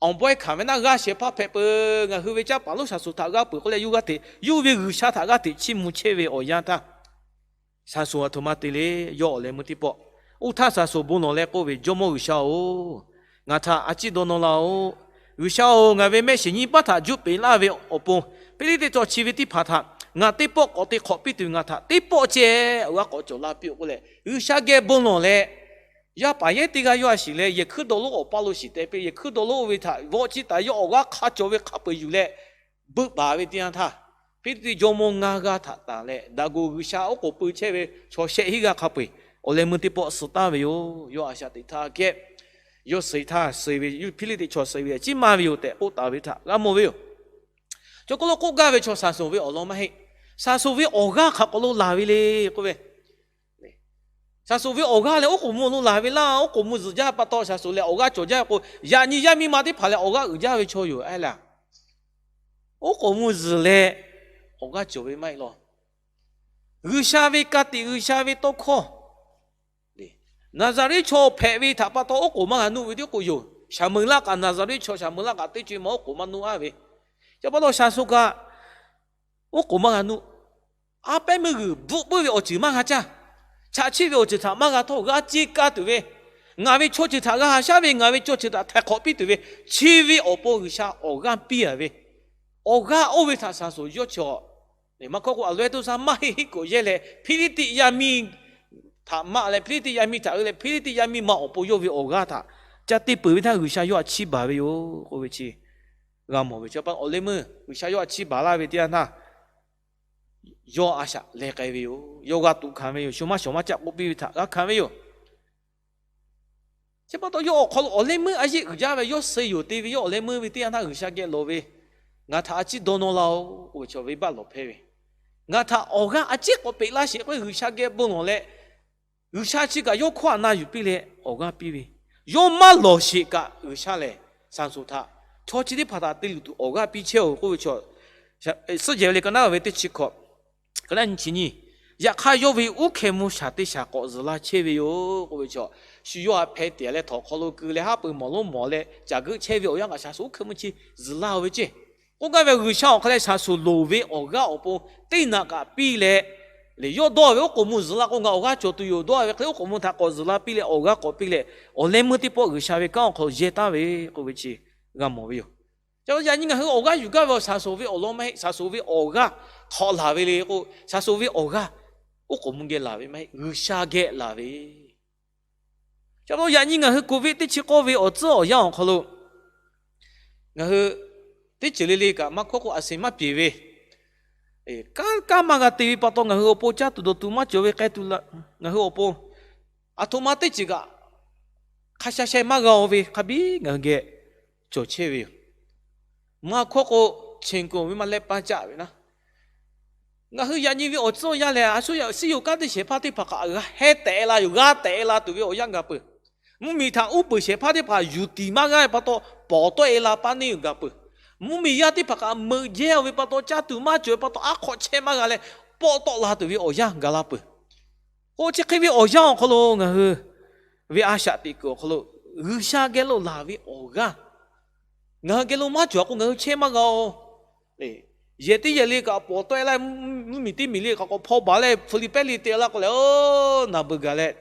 awˬ bawehˇ hkanˍ ve naˆ g'aˇ shehˍ hpaˇ hpehꞈ peuˬ, ngaˬ hui ve canˇ paˍ lonˉ shaˍ shuˍ htaꞈ g'aˇ peuˬ k'oˆ leh yawˇ g'aˇ hteꞈ, yawˇ ve g'uiˬsha htaꞈ g'aˇ hteꞈ chiˇ mvuh chehˇ ve awˬ yanˇ htaˇ, shaˍ shuˍ aˬ htoꞈ ma te le. Yawˇ awˬ leh meuˇ teˇ pawˆ, oˇ htaˇ shaˍ shuˍ bon lawˬ leh k'oˆ ve, Jawˇmawˇ G'uiˬsha-oˬ, ngaˬ htaꞈ a ciˉ dawˇ nawˇ laˇ-oˆ. G'uiˬsha-oˬ, ngaˬ ve mehˆ shiˍ nyiˇ paˉ htaꞈ juˆ peꞈ laˇ ve awˬ pon, Hpiˇliˇtiˆ chaw chi ve teˇ hpaˍ htaꞈ ngaˬ teˇ pawˆ k'awꞈ te hk'awꞈ piˇ tuˬ ngaˬ htaꞈ teˇ pawˆ ceh awˬ g'aˇ k'awꞈ cawˬ la piˇ-oˆ k'oˆ leh, G'uiˬsha geh bon lawˬ leh, yaˇ paˍ yehˉ teˇ g'aˇ yawˇ a shiˍ leh yehˬ hkuiˉ dawˇ lonˉ awˬ paˇ lo shiˍ teh piˇ. Yehˬ hkuiˉ dawˇ lonˉ oˇ ve htaꞈ vawˆ ciˇ taˍ yawˇ awˬ g'aˇ hk'a cawˬ ve hk'a peu-eˬ yuˬ leh, beuˆ baˬ ve teˇ yanˇ htaˇ, Hpiˇliˇtiˆ jawˇmawˇ ngaˇ g'aˇ htaꞈ tanˬ leh Daˍgonˍ g'uiˬsha oˉ k'oˍ pui chehˇ ve chaw shehˆ hinˉ g'aˇ hk'a peu-eˬ awˬ leh meuˇ teˇ pawˆ suh taˍ ve yoˬ. Yawˇ a shaꞈ teꞈ htaˇ kehˉ, yawˇ suh htaˇ suh ve Hpiˇliˇtiˆ chaw suh ve ciˉ maˇ ve yoˬ tehꞈ k'oˆ taˍ ve htaꞈ g'a mawˬ ve yoˬ. Chaw hk'oˆ lo k'oˆ gaˇ ve chaw shaˍ shuˍ ve awˬ lawn maˇ heˆ. Shaˍ shuˍ ve awˬ g'aˇ hk'aˬ k'awꞈ lo laˬ ve le k'oˆ ve, shaˍ shuˍ ve awˬ g'aˇ lehˬ oˉ k'oˍ mvuh lo laˬ ve laˇ. Oˉ k'oˍ mvuh zuhˬ jaˇ pa taw shaˍ shuˍ lehˬ awˬ g'aˇ cawˬ jaˇ ve k'o, yaꞈ nyi yaˇ miˇ ma teˇ hpaˍ lehˬ awˬ g'aˇ uiˍ jaˇ ve chaw yoˬ a laˇ. Oˉ k'oˍ mvuh zuhˬ leh awˬ g'aˇ cawˬ ve maˇ heˆ law. G'uiˬsha ve ka tiꞈ, G'uiˬsha ve tawˇ hkawˇ, Naˍzaˍriˆ chaw hpehꞈ ve htaꞈ pa taw oˉ k'oˍ maˇ g'a nuˆ ve teˇ k'oˍ yoˬ. Shaˍ meunˍ laˇ kaꞈ Naˍzaˍriˆ chaw Shaˍ meunˍ laˇ kaꞈ teˇ co e ma oˉ k'oˍ maˇ nuˆ a ve, chi pa taw shaˍ shuˍ kaꞈ oˉ k'oˍ maˇ g'a nuˆ. A pehˉ meuˇ g'uiˬ bvuhꞈ puiˉ ve awˬ ceuˬ maˇ g'a caˇ. Chaꞈ chiˆ ve awˬ ceuˬ htaꞈ maˇ g'a htawˇ g'a ce ka tuˬ ve, ngaˬ ve chaw ceuˬ htaꞈ g'a haꞈ shaˉ ve, ngaˬ ve chaw ceuˬ htaꞈ htaiˍ hk'awꞈ piˇ tuˬ ve, chi ve awˬ pon G'uiˬsha awˬ g'aˇ piˇ a ve, awˬ g'aˇ oˇ ve htaꞈ shaˍ shuˍ yawˇ chi a, maˇ hkawˇ k'o, aˬ loˉ ehˉ toˇ saˇ maˇ heˆ heˆ k'oꞈ yehˇ leh Hpiˇliˇtiˆ yaˇ miˇ htaꞈ maˆ leh, Hpiˇliˇtiˆ yaˇ miˇ htaꞈ uiˍ leh Hpiˇliˇtiˆ yaˇ miˇ ma awˬ pon yawˇ ve awˬ g'aˇ htaꞈ caˇ te peuˬ ve htaˇ G'uiˬsha yawˇ htaꞈ chiˇ baˬ ve yoˬ k'oˆ ve chi g'a mawˬ ve. Chi pa awˬ leh meuˇ G'uiˬsha yawˇ htaꞈ chiˇ baˬ laˇ ve teˇ yanˇ htaˇ, yawˇ a shaꞈ leh k'ai ve yoˬ. Yawˇ g'a tuꞈ hkanˍ ve yoˬ. Shu maˇ shawˍ maˇ caˆ k'oˆ piˇ ve htaꞈ g'a hkanˍ ve yoˬ. Chi pa taw yawˇ awˬ hk'aw lo awˬ leh meuˇ a yeˆ uiˍ jaˇ ve, yawˇ suh yoˬ te ve yawˇ awˬ leh meuˇ ve teˇ yanˇ htaˇ G'uiˬsha geh lawˬ ve, Ngaˬ htaꞈ a ciˉ dawˇ nawˇ laˇ-oˬ k'oˆ ve chaw venˇbaˆ lawˬ hpehˇ ve, Ngaˬ htaꞈ awˬ g'aˇ a ciˉ k'awꞈ peꞈ laˇ sheˍ k'oˆ ve G'uiˬsha geh bon lawˬ leh, G'uiˬsha chi kaꞈ yawˇ hkawˇ htaꞈ na yuˬ piˇ leh awˬ g'aˇ piˇ ve, yawˇ maˇ lawˬ sheˍ kaꞈ G'uiˬsha lehˬ shaˍ shuˍ htaꞈ chaw chi teˇ hpaˍ htaꞈ te luˬ tuˬ awˬ g'aˇ piˇ chehˇ-oˬ k'oˆ ve chaw, suhˉ jehˬ ve le ka naˉ ve teˇ chi hkawꞈ, ka naˉ nyi chi nyi, yaꞈ hk'aˇ yawˇ ve uˉ hkeh mvuh shaˍ te shaˍ k'awꞈ zuhˬ laˇ chehˇ ve yoˬ k'oˆ ve chaw, shu yawˇ htaꞈ hpeh tiꞈ leh htawnˍ hk'aw lo keu leh haˉ pui mawˬ lonˉ mawˬ leh caˬ geuˆ chehˇ ve awˬ yanˇ kaꞈ shaˍ shuˍ uˉ hkeh mvuh chi zuhˬ laˇ-oˬ ve ceˇ. K'oˆ gaˇ ve G'uiˬsha awˬ hk'aw leh shaˍ shuˍ loˍ ve awˬ g'aˇ awˬ pon teˇ naꞈ kaꞈ piˇ leh, Leh yawˇ dawˇ ve oˉ k'oˍ mvuh zuhˬ la k'o, ngaˬ awˬ g'aˇ cawˬ tuˬ yoˬ. Dawˇ ve hk'e le oˉ k'oˍ mvuh htaꞈ k'awꞈ zuhˬ la piˇ leh awˬ g'aˇ k'awꞈ piˇ leh, awˬ leh meuˇ teˇ pawˆ G'uiˬsha ve kanˉ awˬ hk'aw lo yehˇ taˍ ve k'oˆ ve chi g'a mawˬ ve yoˬ. Ca yaꞈ nyi ngaˬ hui awˬ g'aˇ yuˬ gaˇ ve awˬ shaˍ shuˍ ve awˬ lawn maˇ heˆ. Shaˍ shuˍ ve awˬ g'aˇ hk'awꞈ laˬ ve le k'o, shaˍ shuˍ ve awˬ g'aˇ oˉ k'oˍ mvuh geh laˬ ve maˇ heˆ. G'uiˬsha geh laˬ ve Ca pa taw yaꞈ nyi ngaˬ hui Covid teˇ chi k'awˇ ve awˬ tcuhˉ awˬ yanˇ awˬ hk'aw lo ngaˬ hui teˇ ceuˬ le le kaꞈ maˇ hkawˇ k'o a sehˍ maˇ peˬ ve, kanˉ kanˉ maˇ g'a te ve pa taw ngaˬ hui awˬ pon caˇ tuˬ dawˬ tuˬ maˇ cawˬ ve k'ai tuˬ la, ngaˬ hui awˬ pon aˬ htoꞈ ma teˇ ceuˬ kaꞈ hk'a sha sheh maˇ g'a-o ve hk'a biˉ ngaˬ hui geh cawˬ chehˇ ve yoˬ. Maˇ hkawˇ k'o, Chin k'oˆ ve maˇ leh paˇ caˆ ve naˉ, ngaˬ hui yaꞈ nyi ve awˬ tcuhˉ awˬ yanˇ lehˬ, a shu yaꞈ siˉ yoˬ kanˉ teˇ shehˍ hpaˇ teˇ hpaˍ kaꞈ g'a heh tehꞈ la yoˬ, g'a tehꞈ la tuˬ ve awˬ yanˇ gaˬ peuˬ. Mvuhˇmiˬ htaꞈ uˉ peunˍ shehˍ hpaˇ teˇ hpaˍ yuˬ tiˍ maˇ g'aˇ ve pa taw, pawˍ tawˆ e la paˇ neˇ yoˬ gaˬ peuˬ. Mvuhˇmiˬ yaˇ teˇ hpaˍ kaꞈ meuꞈ jehˇ ve pa taw, caˇ tuˬ maˇ cawˬ ve pa taw, aˉ hk'awꞈ chehˇ maˇ g'a leh, pawˆ tawˆ la tuˬ ve awˬ yanˇ gaˬ la peuˬ. K'o chi hk'e ve awˬ yanˇ awˬ hk'aw lo ngaˬ hui ve a shaꞈ teꞈ kuiˬ awˬ hk'aw lo G'uiˬsha geh lo laˬ ve awˬ g'aˇ ngaˬ hui geh lo maˇ cawˬ k'o, ngaˬ hui chehˇ maˇ g'a-o. Yehˬ teˇ yehˬ le kaꞈ pawˍ tawˆ e la, mvuhˇmiˬ teˇ miˬ le kaꞈ k'awꞈ hpaw baˬ leh, hpu li pehˉ le te la k'o leh, naˬ beuˬ gaˬ leh,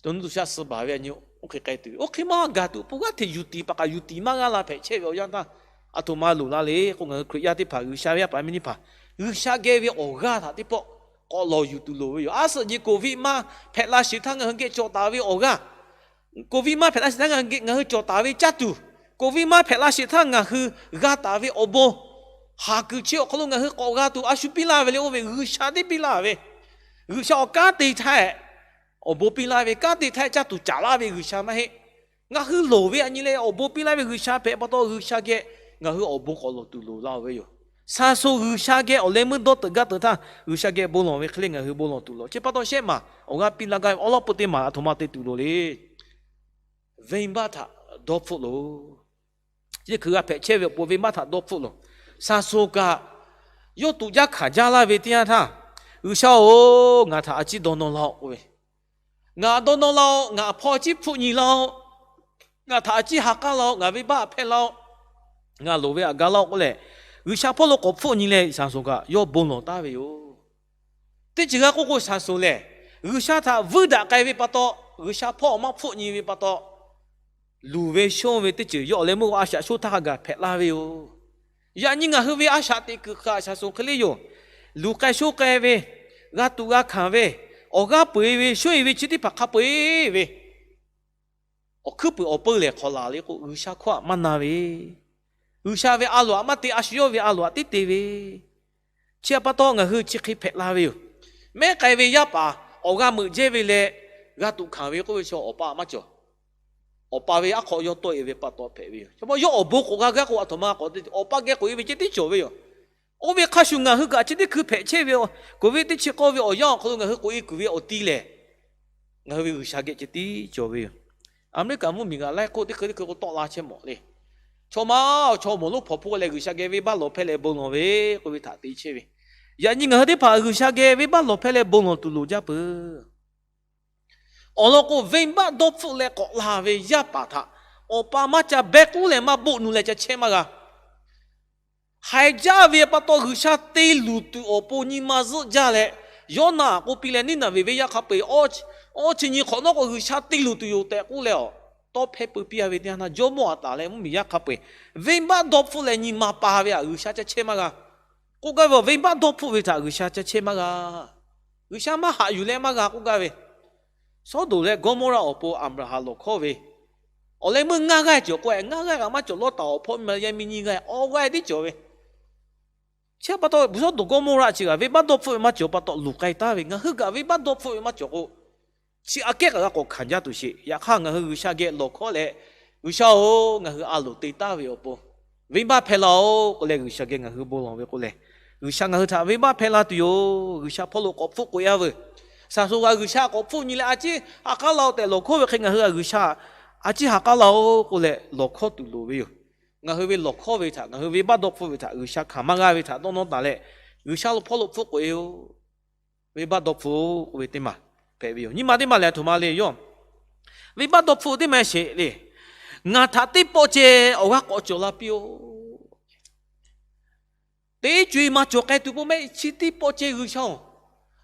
to nuˇ to shaˆ suh baˬ ve a nyi, oˇ hk'e k'ai tuˬ ve, oˇ hk'e maˇ gaˬ tuˬ, pawˆ g'aˇ hteꞈ yuˬ tiˍ paˍ kaꞈ yuˬ tiˍ maˇ g'aˇ la hpehꞈ chehˇ ve awˬ yanˇ htaˇ, aˬ htoꞈ ma loˍ la le k'o, ngaˬ hui Hkriꞈ yaˇ teˇ hpaˍ, G'uiˬsha ve yaˇ paˍ miˇ teˇ hpaˍ, G'uiˬsha geh ve awˬ g'aˇ htaꞈ teˇ pawˆ k'awꞈ lawˬ yuˬ tuˬ loˍ ve yoˬ. A suhꞈ nyi Covid maˇ hpehꞈ la sheˍ htaˇ ngaˬ hui geh cawˬ taˍ ve awˬ g'aˇ, Covid maˇ hpehꞈ la sheˍ htaˇ ngaˬ hui cawˬ taˍ ve caˇ tuˬ, Covid maˇ hpehꞈ la sheˍ htaˇ ngaˬ hui g'a taˍ ve awˬ bon, haˍ kuiˬ chi awˬ hk'aw lo ngaˬ hui k'awꞈ g'a tuˬ a shu piˇ laˇ ve le, oˇ ve G'uiˬsha teˇ piˇ laˇ ve, G'uiˬsha awˬ kanˉ te htaˇ awˬ bon piˇ laˇ ve, kanˉ te htaˇ caˇ tuˬ caˍ laˇ ve G'uiˬsha maˇ heˆ. Ngaˬ hui loˍ ve a nyi leh awˬ bon piˇ laˇ ve G'uiˬsha hpehꞈ pa taw, G'uiˬsha geh ngaˬ hui awˬ bon k'awꞈ lawˬ tuˬ loˍ la-o ve yoˬ. Shaˍ shuˍ G'uiˬsha geh awˬ leh meuˇ dawˇ teuꞈ gaˇ teuꞈ htaˇ, G'uiˬsha geh bon lawˬ ve hk'e le ngaˬ hui bon lawˬ tuˬ loˍ. Chi pa taw shehˆ maˬ awˬ g'aˇ piˇ laˇ gaˇ ve awˉ lawˉ peuˇ teˇ maˬ aˬ htoꞈ ma te tuˬ loˍ le. Venˇbaˆ htaꞈ dawˇ hpfuhˆ loˬ. Chi hkui g'a hpehꞈ chehˇ ve awˬ pon venˇbaˆ htaꞈ dawˇ hpfuhˆ loˬ. Shaˍ shuˍ kaꞈ yawˇ tuꞈ jaˇ hkanˍ jaˇ laˇ ve teˇ yanˇ htaˇ, G'uiˬsha-oˬ, ngaˬ htaꞈ a ciˉ dawˇ nawˇ laˇ-oˆ k'oˆ ve, ngaˬ dawˇ nawˇ laˇ-oˆ, ngaˬ hpawˇ a ciˉ hpfuhˆ nyi laˇ-oˆ, ngaˬ htaꞈ a ciˉ ha k'aˉ laˇ-oˆ, ngaˬ venˇbaˆ hpehˇ laˇ-oˆ, ngaˬ loˍ ve htaꞈ ga laˇ-oˆ k'oˆ leh, G'uiˬsha hpawˇ lo k'awꞈ hpfuhˆ nyi leh shaˍ shuˍ kaꞈ yawˇ bon lawˬ taˍ ve yoˬ. Teˇ ceuˬ g'a k'oˆ k'o, shaˍ shuˍ lehˬ G'uiˬsha htaꞈ vuiˇ daꞈ k'ai ve pa taw, G'uiˬsha hpawˇ awˬ maˇ hpfuhˆ nyi ve pa taw, luˬ ve shonˇ ve teˇ ceuˬ yawˇ awˬ leh meuˇ k'o a shaꞈ sho htaˇ hk'a gaˬ hpehꞈ laˇ ve yoˬ. Yaꞈ nyi ngaˬ hui ve a shaꞈ teꞈ kuiˬ hk'a shaˍ shuˍ hk'e le yoˬ. Luˬ k'ai shonˇ k'ai ve, g'a tuꞈ g'a hkanˍ ve, awˬ g'aˇ peu eˬ ve, shonˇ eˬ ve chi teˇ hpaˍ hk'a peu eˬ ve, awˬ hkuiˉ puiˍ awˬ peu lehˬ hk'awꞈ laˬ le k'o, G'uiˬsha hkawˇ htaꞈ maˇ na ve, G'uiˬsha ve a loˍ htaꞈ maˇ te, a shu yawˇ ve a loˍ htaꞈ tiˉ te ve, chi pa taw ngaˬ hui chi hk'e hpehꞈ la ve yoˬ. Mehˉ k'ai ve yaˇ paˍ awˬ g'aˇ meuꞈ jehˇ ve leh, g'a tuꞈ hkanˍ ve k'oˆ ve chaw awˬ pa maˇ cawˬ. Awˬ pa ve aˉ hk'aw yawˇ tawˆ e ve pa taw hpehꞈ ve yoˬ. Chaw mawˇ yawˇ awˬ bon k'awꞈ g'a gaˇ k'o, aˬ htoꞈ ma k'awꞈ te, awˬ pa geh k'oꞈ e ve ceh tiˉ cawˬ ve yoˬ. Oˇ ve hk'a shuˍ ngaˬ hui kaꞈ chi teˇ hkui hpehꞈ chehˇ ve, Covid teˇ chi k'awˇ ve awˬ yanˇ awˬ hk'aw lo ngaˬ hui k'oꞈ e kuiˬ ve awˬ ti lehˬ, ngaˬ hui ve G'uiˬsha geh ceh tiˉ cawˬ ve yoˬ. Aˍmeˍriˆkaˍ mvuhˇmiˬ g'aꞈ laiˉ hk'oˆ teˇ hkui teˇ hkui k'o tawˆ la chehˇ mawˬ le. Chaw ma, chaw mawˬ lonˉ hpawnˬ hpfuhˆ leh G'uiˬsha geh venˇbaˆ lawˬ hpehˇ leh bon lawˬ ve k'oˆ ve htaꞈ te chehˇ ve, yaꞈ nyi ngaˬ hui teˇ hpaˍ G'uiˬsha geh venˇbaˆ lawˬ hpehˇ leh bon lawˬ tuˬ loˍ jaˇ peuˬ. Awˬ lawn k'o, venˇbaˆ dawˇ hpfuhˆ leh k'awꞈ la ve yaˇ paˍ htaꞈ awˬ pa maˇ ca behˇ k'uˉ leh maˇ boˆ nu leh ca chehˇ maˇ g'a. Haiˬ jaˇ ve pa taw G'uiˬsha te luˬ tuˬ awˬ pon nyi ma zuhˆ jaˇ leh, Yoˇnaˆ k'oˆ piˇ leh Niˇnaˍveˍ venˇ yaˇ hk'a peu eˬ awˇ chi nyi hk'awꞈ nawˉ k'o, G'uiˬsha te luˬ tuˬ yoˬ tehꞈ k'oˆ leh, awˬ tawˇ hpehˇ peu piˇ a ve teˇ yanˇ htaˇ, jawˇmawˇ Aˍtaˍ leh mvuhˇmiˬ yaˇ hk'a peu eˬ venˇbaˆ dawˇ hpfuhˆ leh nyi ma pa ve htaꞈ G'uiˬsha ca chehˇ maˇ g'a. K'oˆ gaˇ ve, venˇbaˆ dawˇ hpfuhˆ ve htaꞈ G'uiˬsha ca chehˇ maˇ g'a. G'uiˬsha maˇ haꞈ yuˬ leh maˇ g'a k'oˆ gaˇ ve, Sawˉdonˍ leh Gawˇmawˇraˆ awˬ pon Aˍbraˍhanˍ lawˬ hkawˇ ve, awˬ leh meuˇ ngaˇ g'aˇ cawˬ k'o, ngaˇ g'aˇ kaꞈ maˇ cawˬ, Lawˇtaˍ awˬ hpawˇ miˇ ma yaˇ miˇ nyiˇ g'aˇ awˬ g'aˇ tiˉ cawˬ ve. Chi pa taw, Sawˉdonˍ Gawˇmawˇraˆ chi kaꞈ venˇbaˆ dawˇ hpfuhˆ ve maˇ cawˬ pa taw luˬ k'ai taˍ ve, ngaˬ hui kaꞈ venˇbaˆ dawˇ hpfuhˆ ve maˇ cawˬ k'o, chi aꞈ kehˉ kaꞈ g'a k'awꞈ hkanˍ jaˇ tuˬ sheˍ. Yaꞈ hk'aˇ ngaˬ hui G'uiˬsha geh lawˬ hkawˇ leh, G'uiˬsha-oˬ, ngaˬ hui a loˍ te taˍ ve awˬ pon venˇbaˆ hpehˇ laˇ-oˆ k'oˆ leh G'uiˬsha geh ngaˬ hui bon lawˬ ve k'o lehˬ, G'uiˬsha ngaˬ hui htaꞈ venˇbaˆ hpehˇ laˇ tuˬ yoˬ. G'uiˬsha hpawˇ lo k'awꞈ hpfuhˆ k'oꞈ e-a veuˬ. Shaˍ shuˍ g'a G'uiˬsha k'awꞈ hpfuhˆ nyi leh a ciˉ ha k'aˉ laˇ-oˆ tehꞈ lawˬ hkawˇ ve hk'e, ngaˬ hui a G'uiˬsha a ciˉ ha k'aˉ laˇ-oˆ k'oˆ leh lawˬ hkawˇ tuˬ loˍ ve yoˬ. Ngaˬ hui ve lawˬ hkawˇ ve htaꞈ, ngaˬ hui venˇbaˆ dawˇ hpfuhˆ ve htaꞈ G'uiˬsha hkanˍ maˇ g'a ve htaꞈ dawˇ nawˇ taˍ leh, G'uiˬsha lo hpawˇ lo hpfuhꞌ k'oꞈ e-oˬ. Venˇbaˆ dawˇ hpfuhˆ k'oˆ ve teˇ maˬ hpehꞈ ve yoˬ. Nyiˇ maˬ teˇ maˬ lehˬ, aˬ htoꞈ ma le yoˬ. Venˇbaˆ dawˇ hpfuhˆ teˇ maˬ sheˍ le. Ngaˬ htaꞈ teˇ pawˆ ceh awˬ g'aˇ k'awꞈ cawˬ la piˇ-oˬ. Teˇ co-e maˇ cawˬ k'ai tuˬ pon mehˆ, chi teˇ pawˆ ceh G'uiˬsha-oˬ,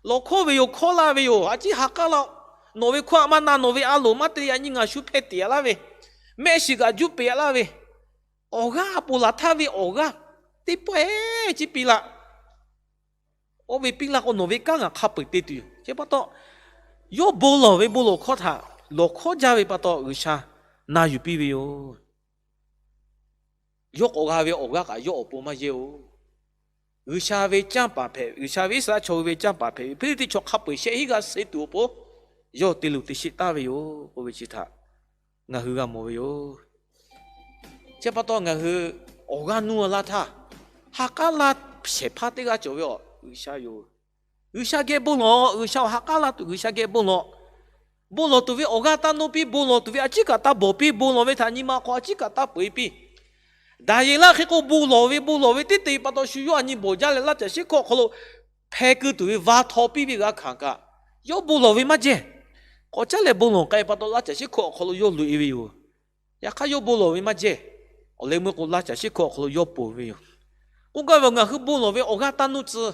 Lawˬ hkawˇ ve yoˬ, hkawˇ laˇ ve yoˬ. A ciˉ ha k'aˉ la, nawˬ ve hkawˇ a maˇ na, nawˬ ve a loˍ maˇ te, a nyi ngaˬ shu hpeh teꞈ a laˇ ve, mehˆ shiˍ kaꞈ juˇ peꞈ a laˇ ve, awˬ g'aˇ ponˬ laˬ htaˇ ve awˬ g'aˇ teˇ pawehˇ ciˉ piˇ laˇ. Oˇ ve piˇ laˇ k'o, nawˬ ve kanˉ ngaˬ hk'a peu-eˬ te tuˬ yoˬ. Chi pa taw, yawˇ bon lawˬ ve bon lawˬ hkawˇ htaꞈ lawˬ hkawˇ jaˇ ve pa taw, G'uiˬsha na yuˬ piˇ ve yoˬ. Yawˇ k'awꞈ g'a ve awˬ g'aˇ kaꞈ yawˇ awˬ pon maˇ yehˇ-oˬ. G'uiˬsha ve canˇ paˍ hpehꞈ, G'uiˬsha ve Iˉsaˍreˍlaˆ chaw hui ve canˇ paˍ hpehꞈ ve Hpiˇliˇtiˆ chaw hk'a peu-eˬ shehˆ hinˉ g'aˇ suh tuˬ awˬ pon, yawˇ te luˬ te sheˆ taˍ ve yoˬ k'oˆ ve chi htaꞈ ngaˬ hui g'a mawˬ ve yoˬ. Chi pa taw, ngaˬ hui awˬ g'aˇ nuˇ laˇ htaˇ, ha k'aˉ laˇ shehˍ hpaˇ teˇ g'aˇ cawˬ ve awˬ G'uiˬsha yoˬ. G'uiˬsha geh bon lawˬ. G'uiˬsha awˬ ha k'aˉ laˇ tuˬ G'uiˬsha geh bon lawˬ. Bon lawˬ tuˬ ve awˬ g'aˇ taˇ nuˇ piˇ, bon lawˬ tuˬ ve a ciˉ kaꞈ taˇ bawˬ piˇ, bon lawˬ ve htaꞈ nyi ma hk'aw a ciˉ kaꞈ taˇ peu-eˬ piˇ. Daˍyeˍlaˆ hk'e k'o, bon lawˬ ve, bon lawˬ ve teˇ te pa taw shu yawˇ a nyi bawˬ jaˇ leh laˇ caˬ shiˉ hkawˇ awˬ hk'aw lo hpeh keu tuˬ ve va htaw piˇ ve g'a hkanˍ kaꞈ, yawˇ bon lawˬ ve maˇ jehˇ. K'awꞈ caˉ leh bon lawˬ k'ai pa taw laˇ caˬ shiˉ hkawˇ awˬ hk'aw lo yawˇ loꞈ-e ve yoˬ. Yaꞈ hk'aˇ yawˇ bon lawˬ ve maˇ jehˇ. Awˬ leh meuˇ k'o laˇ caˬ shiˉ hkawˇ awˬ hk'aw lo yawˇ ponˬ ve yoˬ. K'oˆ gaˇ ve, ngaˬ hui bon lawˬ ve awˬ g'aˇ taˇ nuˇ tcuh,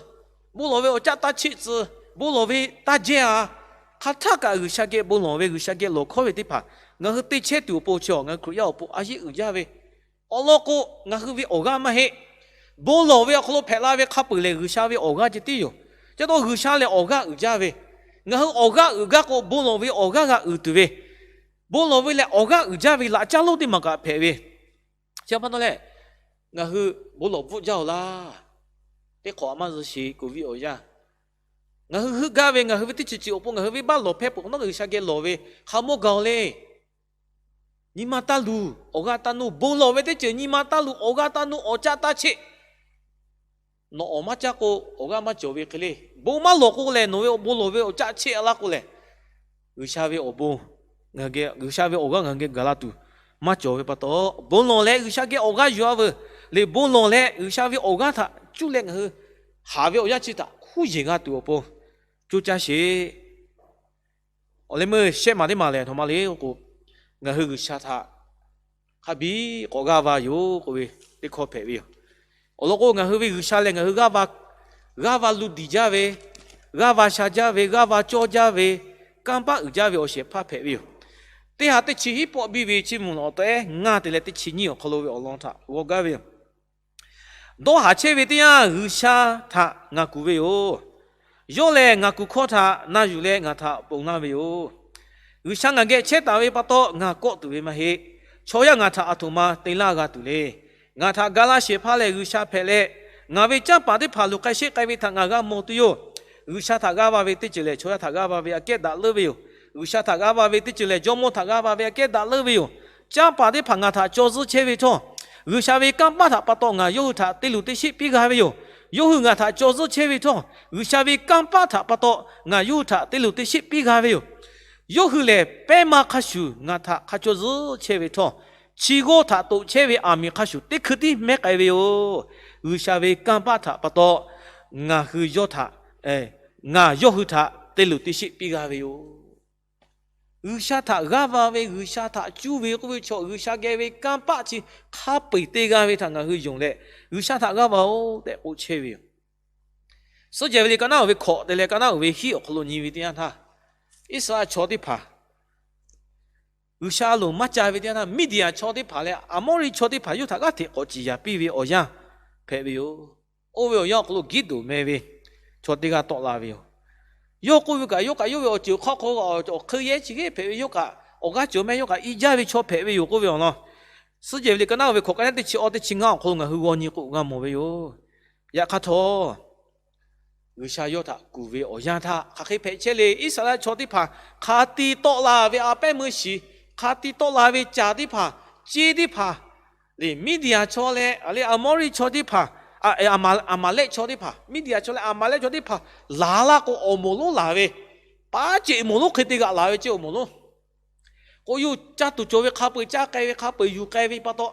bon lawˬ ve awˬ caˆ taˇ cheˆ tcuh, bon lawˬ ve taˇ jehˇ-a. Hk'aˬ htaˇ kaꞈ G'uiˬsha geh bon lawˬ ve, G'uiˬsha geh lawˬ hkawˇ ve teˇ hpaˍ ngaˬ hui te chehˇ tuˬ awˬ pon chi awˬ ngaˬ hui Hkriꞈ yaˇ awˬ pon a yeˆ uiˍ jaˇ ve. Awˬ lawn k'o, ngaˬ hui ve awˬ g'aˇ maˇ heˆ. Bon lawˬ ve awˬ hk'aw lo hpehꞈ la ve hk'a peu-eˬ lehˬ, G'uiˬsha ve awˬ g'aˇ ceh tiˉ yoˬ. Chi pa taw G'uiˬsha lehˬ awˬ g'aˇ uiˍ jaˇ ve. Ngaˬ hui awˬ g'aˇ uiˍ gaˇ k'o, bon lawˬ ve awˬ g'aˇ g'a uiˍ tuˬ ve, bon lawˬ ve lehˬ awˬ g'aˇ uiˍ jaˇ ve laꞈ caˉ lonˉ teˇ maˬ kaꞈ hpehꞈ ve. Chi pa taw leh, ngaˬ hui bon lawˬ bvuhˆ jaˇ-oˬ laˇ. Teˇ hk'awꞈ maˇ zuh shiˍ k'oˍ viˆ awˬ yanˇ, ngaˬ hui heuˆ gaˇ ve, ngaˬ hui ve teˇ ceuˬ ceuˬ awˬ pon ngaˬ hui venˇbaˆ lawˬ hpehˇ peuˬ k'o, nawˉ G'uiˬsha geh lawˬ ve hk'a mawˇ gaˬ-oˬ le. Nyi ma taˇ luˬ, awˬ g'aˇ taˇ nuˇ. Bon lawˬ ve teˇ ceuˬ nyi ma taˇ luˬ, awˬ g'aˇ taˇ nuˇ, awˬ caˆ taˇ cheˆ. Nawˬ awˬ maˇ caˇ k'o, awˬ g'aˇ maˇ cawˬ ve hk'e le. Bon maˇ lawˬ k'o lehˬ, nawˬ ve bon lawˬ ve awˬ caˆ cheˆ-a laˇ k'o lehˬ, G'uiˬsha ve awˬ bon, G'uiˬsha ve awˬ g'aˇ ngaˬ geh gaˬ la tuˬ maˇ cawˬ ve pa taw, bon lawˬ leh G'uiˬsha geh awˬ g'aˇ yuˬ-a veuˬ. Leh bon lawˬ leh G'uiˬsha ve awˬ g'aˇ htaꞈ cuˇ leh ngaˬ hui haꞈ ve awˬ yanˇ chi htaꞈ hkuˇ yeˬ g'a tuˬ awˬ pon coˇ caˇ sheˍ. Awˬ leh meuˇ shehˆ maˬ teˇ maˬ lehˬ, a htoꞈ ma le k'o, ngaˬ hui G'uiˬsha htaꞈ hk'a biˉ k'awꞈ g'aˇ va yoˬ k'oˆ ve teˇ hkawˇ hpehꞈ ve yoˬ. Awˬ lawn k'o, ngaˬ hui ve G'uiˬsha lehˬ ngaˬ hui g'aˇ va, g'aˇ va lu diˬ jaˇ ve, g'aˇ va sha jaˇ ve, g'aˇ va cawˇ jaˇ ve, kanˇ paˆ uiˍ jaˇ ve awˬ shehˍ hpaˇ hpehꞈ ve yoˬ. Teˇ ha teˇ chi hiˉ pawˆ biˇ ve Chiˇ mvuh lawˬ awˬ taweh ngaˇ te leh teˇ chi nyiˇ awˬ hk'aw lo ve awˬ lawn htaꞈ g'aw gaˇ ve yoˬ. Dawˇ haˍ chehˇ ve teˇ yanˇ, G'uiˬsha htaꞈ ngaˬ kuˬ ve yoˬ. Yawˇ lehˬ ngaˬ kuˬ hkawˇ htaꞈ na yuˬ leh ngaˬ htaꞈ ponˬ laˇ ve yoˬ. G'uiˬsha ngaˬ geh chehˇ taˍ ve pa taw ngaˬ kawˆ tuˬ ve maˇ heˆ. Chaw yaˇ ngaˬ htaꞈ a htoꞈ ma te laˇ g'a tuˬ le. Ngaˬ htaꞈ ga laˇ shehˍ hpaˇ lehˬ G'uiˬsha hpehꞈ leh, ngaˬ ve canˇ paˍ teˇ hpaˍ luˬ k'ai sheˆ k'ai ve htaꞈ ngaˬ g'a mawˬ tuˬ yoˬ. G'uiˬsha htaꞈ g'aˇ va ve teˇ ceuˬ lehˬ, chaw yaˇ htaꞈ g'aˇ va ve aꞈ kehˉ daꞈ leuˉ ve yoˬ. G'uiˬsha htaꞈ g'aˇ va ve teˇ ceuˬ lehˬ, jawˇmawˇ htaꞈ g'aˇ va ve aꞈ kehˉ daꞈ leuˉ ve yoˬ. Canˇ paˍ teˇ hpaˍ ngaˬ htaꞈ caw zuhˇ chehˇ ve htawˇ, G'uiˬsha ve kanˇ paˆ htaꞈ pa taw ngaˬ yawˇ hui htaꞈ te luˬ te sheˆ piˇ g'a ve yoˬ. Yawˇ hui ngaˬ htaꞈ caw zuhˇ chehˇ ve htawˇ, G'uiˬsha ve kanˇ paˆ htaꞈ pa taw ngaˬ yawˇ hui htaꞈ te luˬ te sheˆ piˇ g'a ve yoˬ. Yawˇ hui lehˬ pehˉ ma hk'a shuˍ ngaˬ htaꞈ hk'a caw zuhˇ chehˇ ve htawˇ, chi g'awˇ htaꞈ toꞈ chehˇ ve aˬ miˍ hk'a shuˍ teˇ hkui tiˉ mehˉ k'ai ve yoˬ. G'uiˬsha ve kanˇ paˆ htaꞈ pa taw ngaˬ hui yawˇ htaꞈ, ngaˬ yawˇ hui htaꞈ te luˬ te sheˆ piˇ g'a ve yoˬ. G'uiˬsha htaꞈ g'aˇ va ve, G'uiˬsha htaꞈ cuˇ ve k'oˆ ve chaw, G'uiˬsha geh ve kanˇ paˆ chi hk'a peu-eˬ te g'a ve htaꞈ ngaˬ hui yonˍ leh, G'uiˬsha htaꞈ g'aˇ va-oˬ tehꞈ k'oˆ chehˇ ve yoˬ. Suhˉ jehˬ ve liꞈ ka naˉ uiˍ ve hkawꞈ te leh ka naˉ uiˍ ve hiˉ awˬ hk'aw lo nyi ve teˇ yanˇ htaˇ, Iˉsaˍreˍlaˆ chaw teˇ hpaˍ G'uiˬsha loˍ maˇ ca ve teˇ yanˇ htaˇ, Miˇdiˍaˍ chaw teˇ hpaˍ leh Aˍmawˇriˆ chaw teˇ hpaˍ yawˇ htaꞈ g'aˇ hteꞈ k'awꞈ ciˍ yaˍ piˇ ve awˬ yanˇ hpehꞈ ve yoˬ. Oˇ ve awˬ yanˇ awˬ hk'aw lo Giˇdoˍ meh ve chaw teˇ g'aˇ tawˆ la ve yoˬ. Yawˇ k'oˆ ve kaꞈ, yawˇ kaꞈ yawˇ ve awˬ ceuˬ hk'aw hk'aw awˬ hk'eun yehˇ chi hk'e hpehꞈ ve, yawˇ kaꞈ awˬ g'aˇ cawˬ meh, yawˇ kaꞈ i jaˇ ve chaw hpehꞈ ve yoˬ k'oˆ ve awˬ lawn. Suhˉ jehˬ ve liꞈ ka naˉ uiˍ ve hkawꞈ ka naˉ teˇ chi awˇ teˇ chi ngaˇ awˬ hk'aw lo ngaˬ hui g'aw nyi k'o g'a mawˬ ve yoˬ. Yaꞈ hk'aˇ htawˇ, G'uiˬsha yawˇ htaꞈ kuˬ ve awˬ yanˇ htaˇ hk'aˬ hk'e hpehꞈ chehˇ le. Iˉsaˍreˍlaˆ chaw teˇ hpaˍ hk'a ti tawˆ la ve a pehˉ meuˇ shiˍ, hk'a ti tawˆ la ve caˬ teˇ hpaˍ, ceˇ teˇ hpaˍ, lehˬ Miˇdiˍaˍ chaw leh Aˍmawˇriˆ chaw teˇ hpaˍ, Aˍmaˍlehˆ chaw teˇ hpaˍ, Miˇdiˍaˍ chaw leh Aˍmaˍlehˆ chaw teˇ hpaˍ laˬ laˇ k'o, awˬ moˍ lonˉ laˬ ve, paˉ ceꞈ moˍ lonˉ hk'e te g'aꞈ laˬ ve ceˇ awˬ moˍ lonˉ k'o, yawˇ caˇ tuˬ cawˬ ve hk'a peu-eˬ caˇ k'ai ve, hk'a peu-eˬ yuˬ k'ai ve pa taw,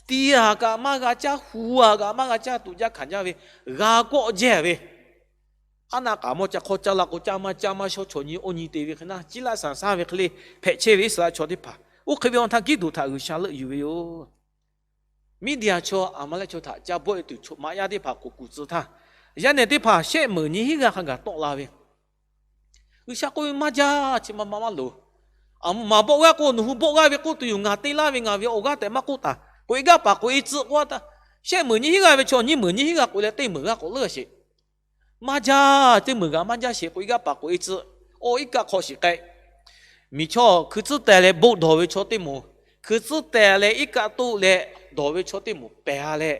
ti aˬ kaꞈ maˇ g'a caˇ, hu aˬ kaꞈ maˇ g'a caˇ tuˬ jaˇ hkanˍ jaˇ ve, g'a kawˆ jehˇ ve, aˉ naˆ k'aˍ mawˇ ca hk'awˇ caˇ la k'o, caˇ maˇ caˇ maˇ shawˉ chaw nyi oˇ nyi te ve hk'e naˉ, ciˉ laˇ sanˍ saˇ ve hk'e le hpehꞈ chehˇ ve Iˉsaˍreˍlaˆ chaw teˇ hpaˍ. Oˇ hk'e ve awˬ htaˇ Giˇdoˍ htaꞈ G'uiˬsha leuˆ yuˬ ve yoˬ. Miˇdiˍaˍ chaw Aˍmaˍlehˆ chaw htaꞈ ca bawˆ e tuˬ maꞈ yaˇ teˇ hpaˍ k'oˍ kuˬ tcuh htaˇ, yaˇ nehˬ teˇ hpaˍ shehˆ meunˍ nyiˇ hinˉ g'aˇ hk'a gaˬ tawˆ la ve. G'uiˬsha k'oˆ ve maˇ jaˇ, chi ma ma maˇ loˍ. Aˬ, maˍ bawˆ g'aˇ k'o nawˬ hui bawˆ g'aˇ ve k'oˆ tuˬ yoˬ, ngaˬ te laˇ ve ngaˬ ve awˬ g'aˇ tehꞈ maˇ k'oˆ taˍ. K'oꞈ e gaˇ paˍ k'oꞈ e tcuh k'oˆ a taˇ. Shehˆ meunˍ nyiˇ hinˉ g'aˇ ve chaw nyiˇ meunˍ nyiˇ hinˉ g'aˇ k'oꞈ leh teˇ meunˍ g'aˇ k'oꞈ leuˉ sheˍ. Maˇ jaˇ, teˇ meunˍ g'aˇ maˇ jaˇ sheˍ, k'oꞈ e gaˇ paˍ k'oꞈ e tcuh. Oˇ iˉ kaˆ hk'aw shiˍ k'ai. Miˬ chaw hkui tcuhˉ teh leh bon dawˬ ve chaw teˇ moˍ, hkui tcuhˉ teh leh iˉ kaˆ toˆ leh dawˬ ve chaw teˇ moˍ pehˬ a leh,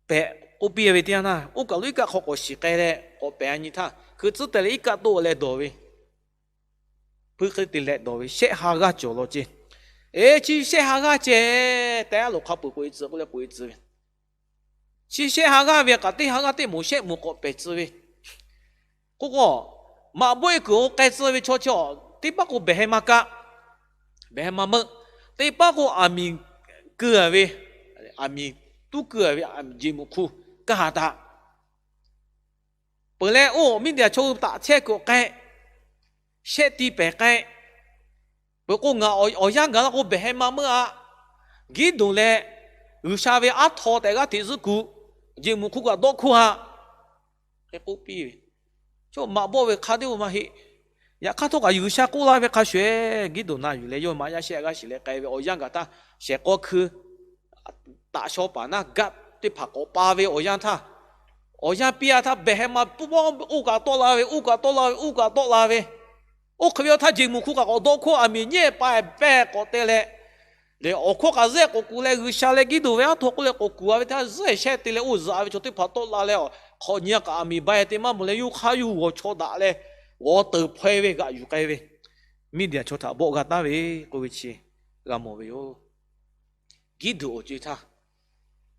pehˬ k'oˆ piˇ ve teˇ yanˇ naˇ, oˇ kaˬ lo iˉ kaˆ hk'aw k'awꞈ shiˍ k'ai leh k'awꞈ pehˬ a nyi htaˇ, hkui tcuhˉ teh leh iˉ kaˆ toˆ leh dawˬ ve, puiˉ hk'e te leh dawˬ ve shehˆ ha g'aˇ cawˬ law ceˇ. Eˬ, chi shehˆ ha g'aˇ ceh tehꞈ a loˍ hk'a peuˬ k'oꞈ e tcuh k'oˆ leh k'oꞈ e tcuh ve. Chi shehˆ ha g'aˇ ve kaꞈ teˇ ha g'aˇ teˇ moˍ shehˆ moˍ k'awꞈ pehˬ tcuh ve. K'oˆ k'o, maꞈ bawˆ e kuiˬ k'o k'ai tcuh ve chaw chi a, teˇ paˉ k'o behˬ heh ma kaˆ, behˬ heh ma meuˆ, teˇ paˉ k'o aˬ miˍ keu a ve, aˬ miˍ tuˉ keu a ve jeˬ muꞈ hk'u kaˇ ha daꞈ. Peuˬ leh oˇ Miˇdiˍ chaw hui taꞈ chehˇ kuiˬ k'ai, shehˆ ti pehˬ k'ai. Peuˬ k'o ngaˬ awˬ yanˇ gaˬ la k'o behˬ heh ma meuˆ a. Giˉdonˍ leh G'uiˬsha ve aˉ htaw tehꞈ g'aˇ hteꞈ zuhˆ kuˬ, jeˬ muꞈ hk'u kaꞈ dawˇ hkoˇ ha. Hk'e k'oˆ piˇ ve, chaw maꞈ bawˆ ve hk'a teˇ oˇ maˇ heˆ. Yaꞈ hk'aˇ htawˇ kaꞈ G'uiˬsha k'oˆ laˇ ve hk'a shuˍ, Giˉdonˍ na yuˬ leh yawˇ maꞈ yaˇ shehˆ g'aˇ shiˍ leh k'ai ve awˬ yanˇ gaˬ htaˇ, shehˍ k'aw hkui taꞈ shaw paˍ naˇ gaˆ teˇ hpaˍ k'awꞈ pa ve awˬ yanˇ htaˇ, awˬ yanˇ piˇ a htaˇ behˬ heh ma puˇ bawˆ oˇ kaꞈ tawˆ la ve, oˇ kaꞈ tawˆ la ve, oˇ kaꞈ tawˆ la ve, oˇ hk'e ve awˬ htaˇ jeˬ muꞈ hk'u kaꞈ k'awꞈ dawˇ hkawˇ aˬ miˍ nyiˉ pehˍ k'awꞈ te leh, leh awˬ hkawˇ kaꞈ zuhˆ k'awꞈ kuˬ leh G'uiˬsha leh Giˉdonˍ ve aˉ htaw k'oˆ leh k'awꞈ kuˬ a ve htaˇ zuhˆ shehˆ te leh oˇ zuhꞈ a ve chaw teˇ hpaˍ tawˆ la leh, hk'awꞈ nyi a kaꞈ aˬ miˍ ba e te maˇ mawˬ leh yawˇ hk'aˇ yawˇ hui g'awˬ chaw daꞈ leh g'awˬ teuˬ hpaweh ve g'aꞈ yuˬ k'ai ve, Miˇdiˍ chaw htaꞈ bawˆ g'a taˍ ve k'oˆ ve chi g'a mawˬ ve yoˬ. Giˉdonˍ awˬ co e htaˇ,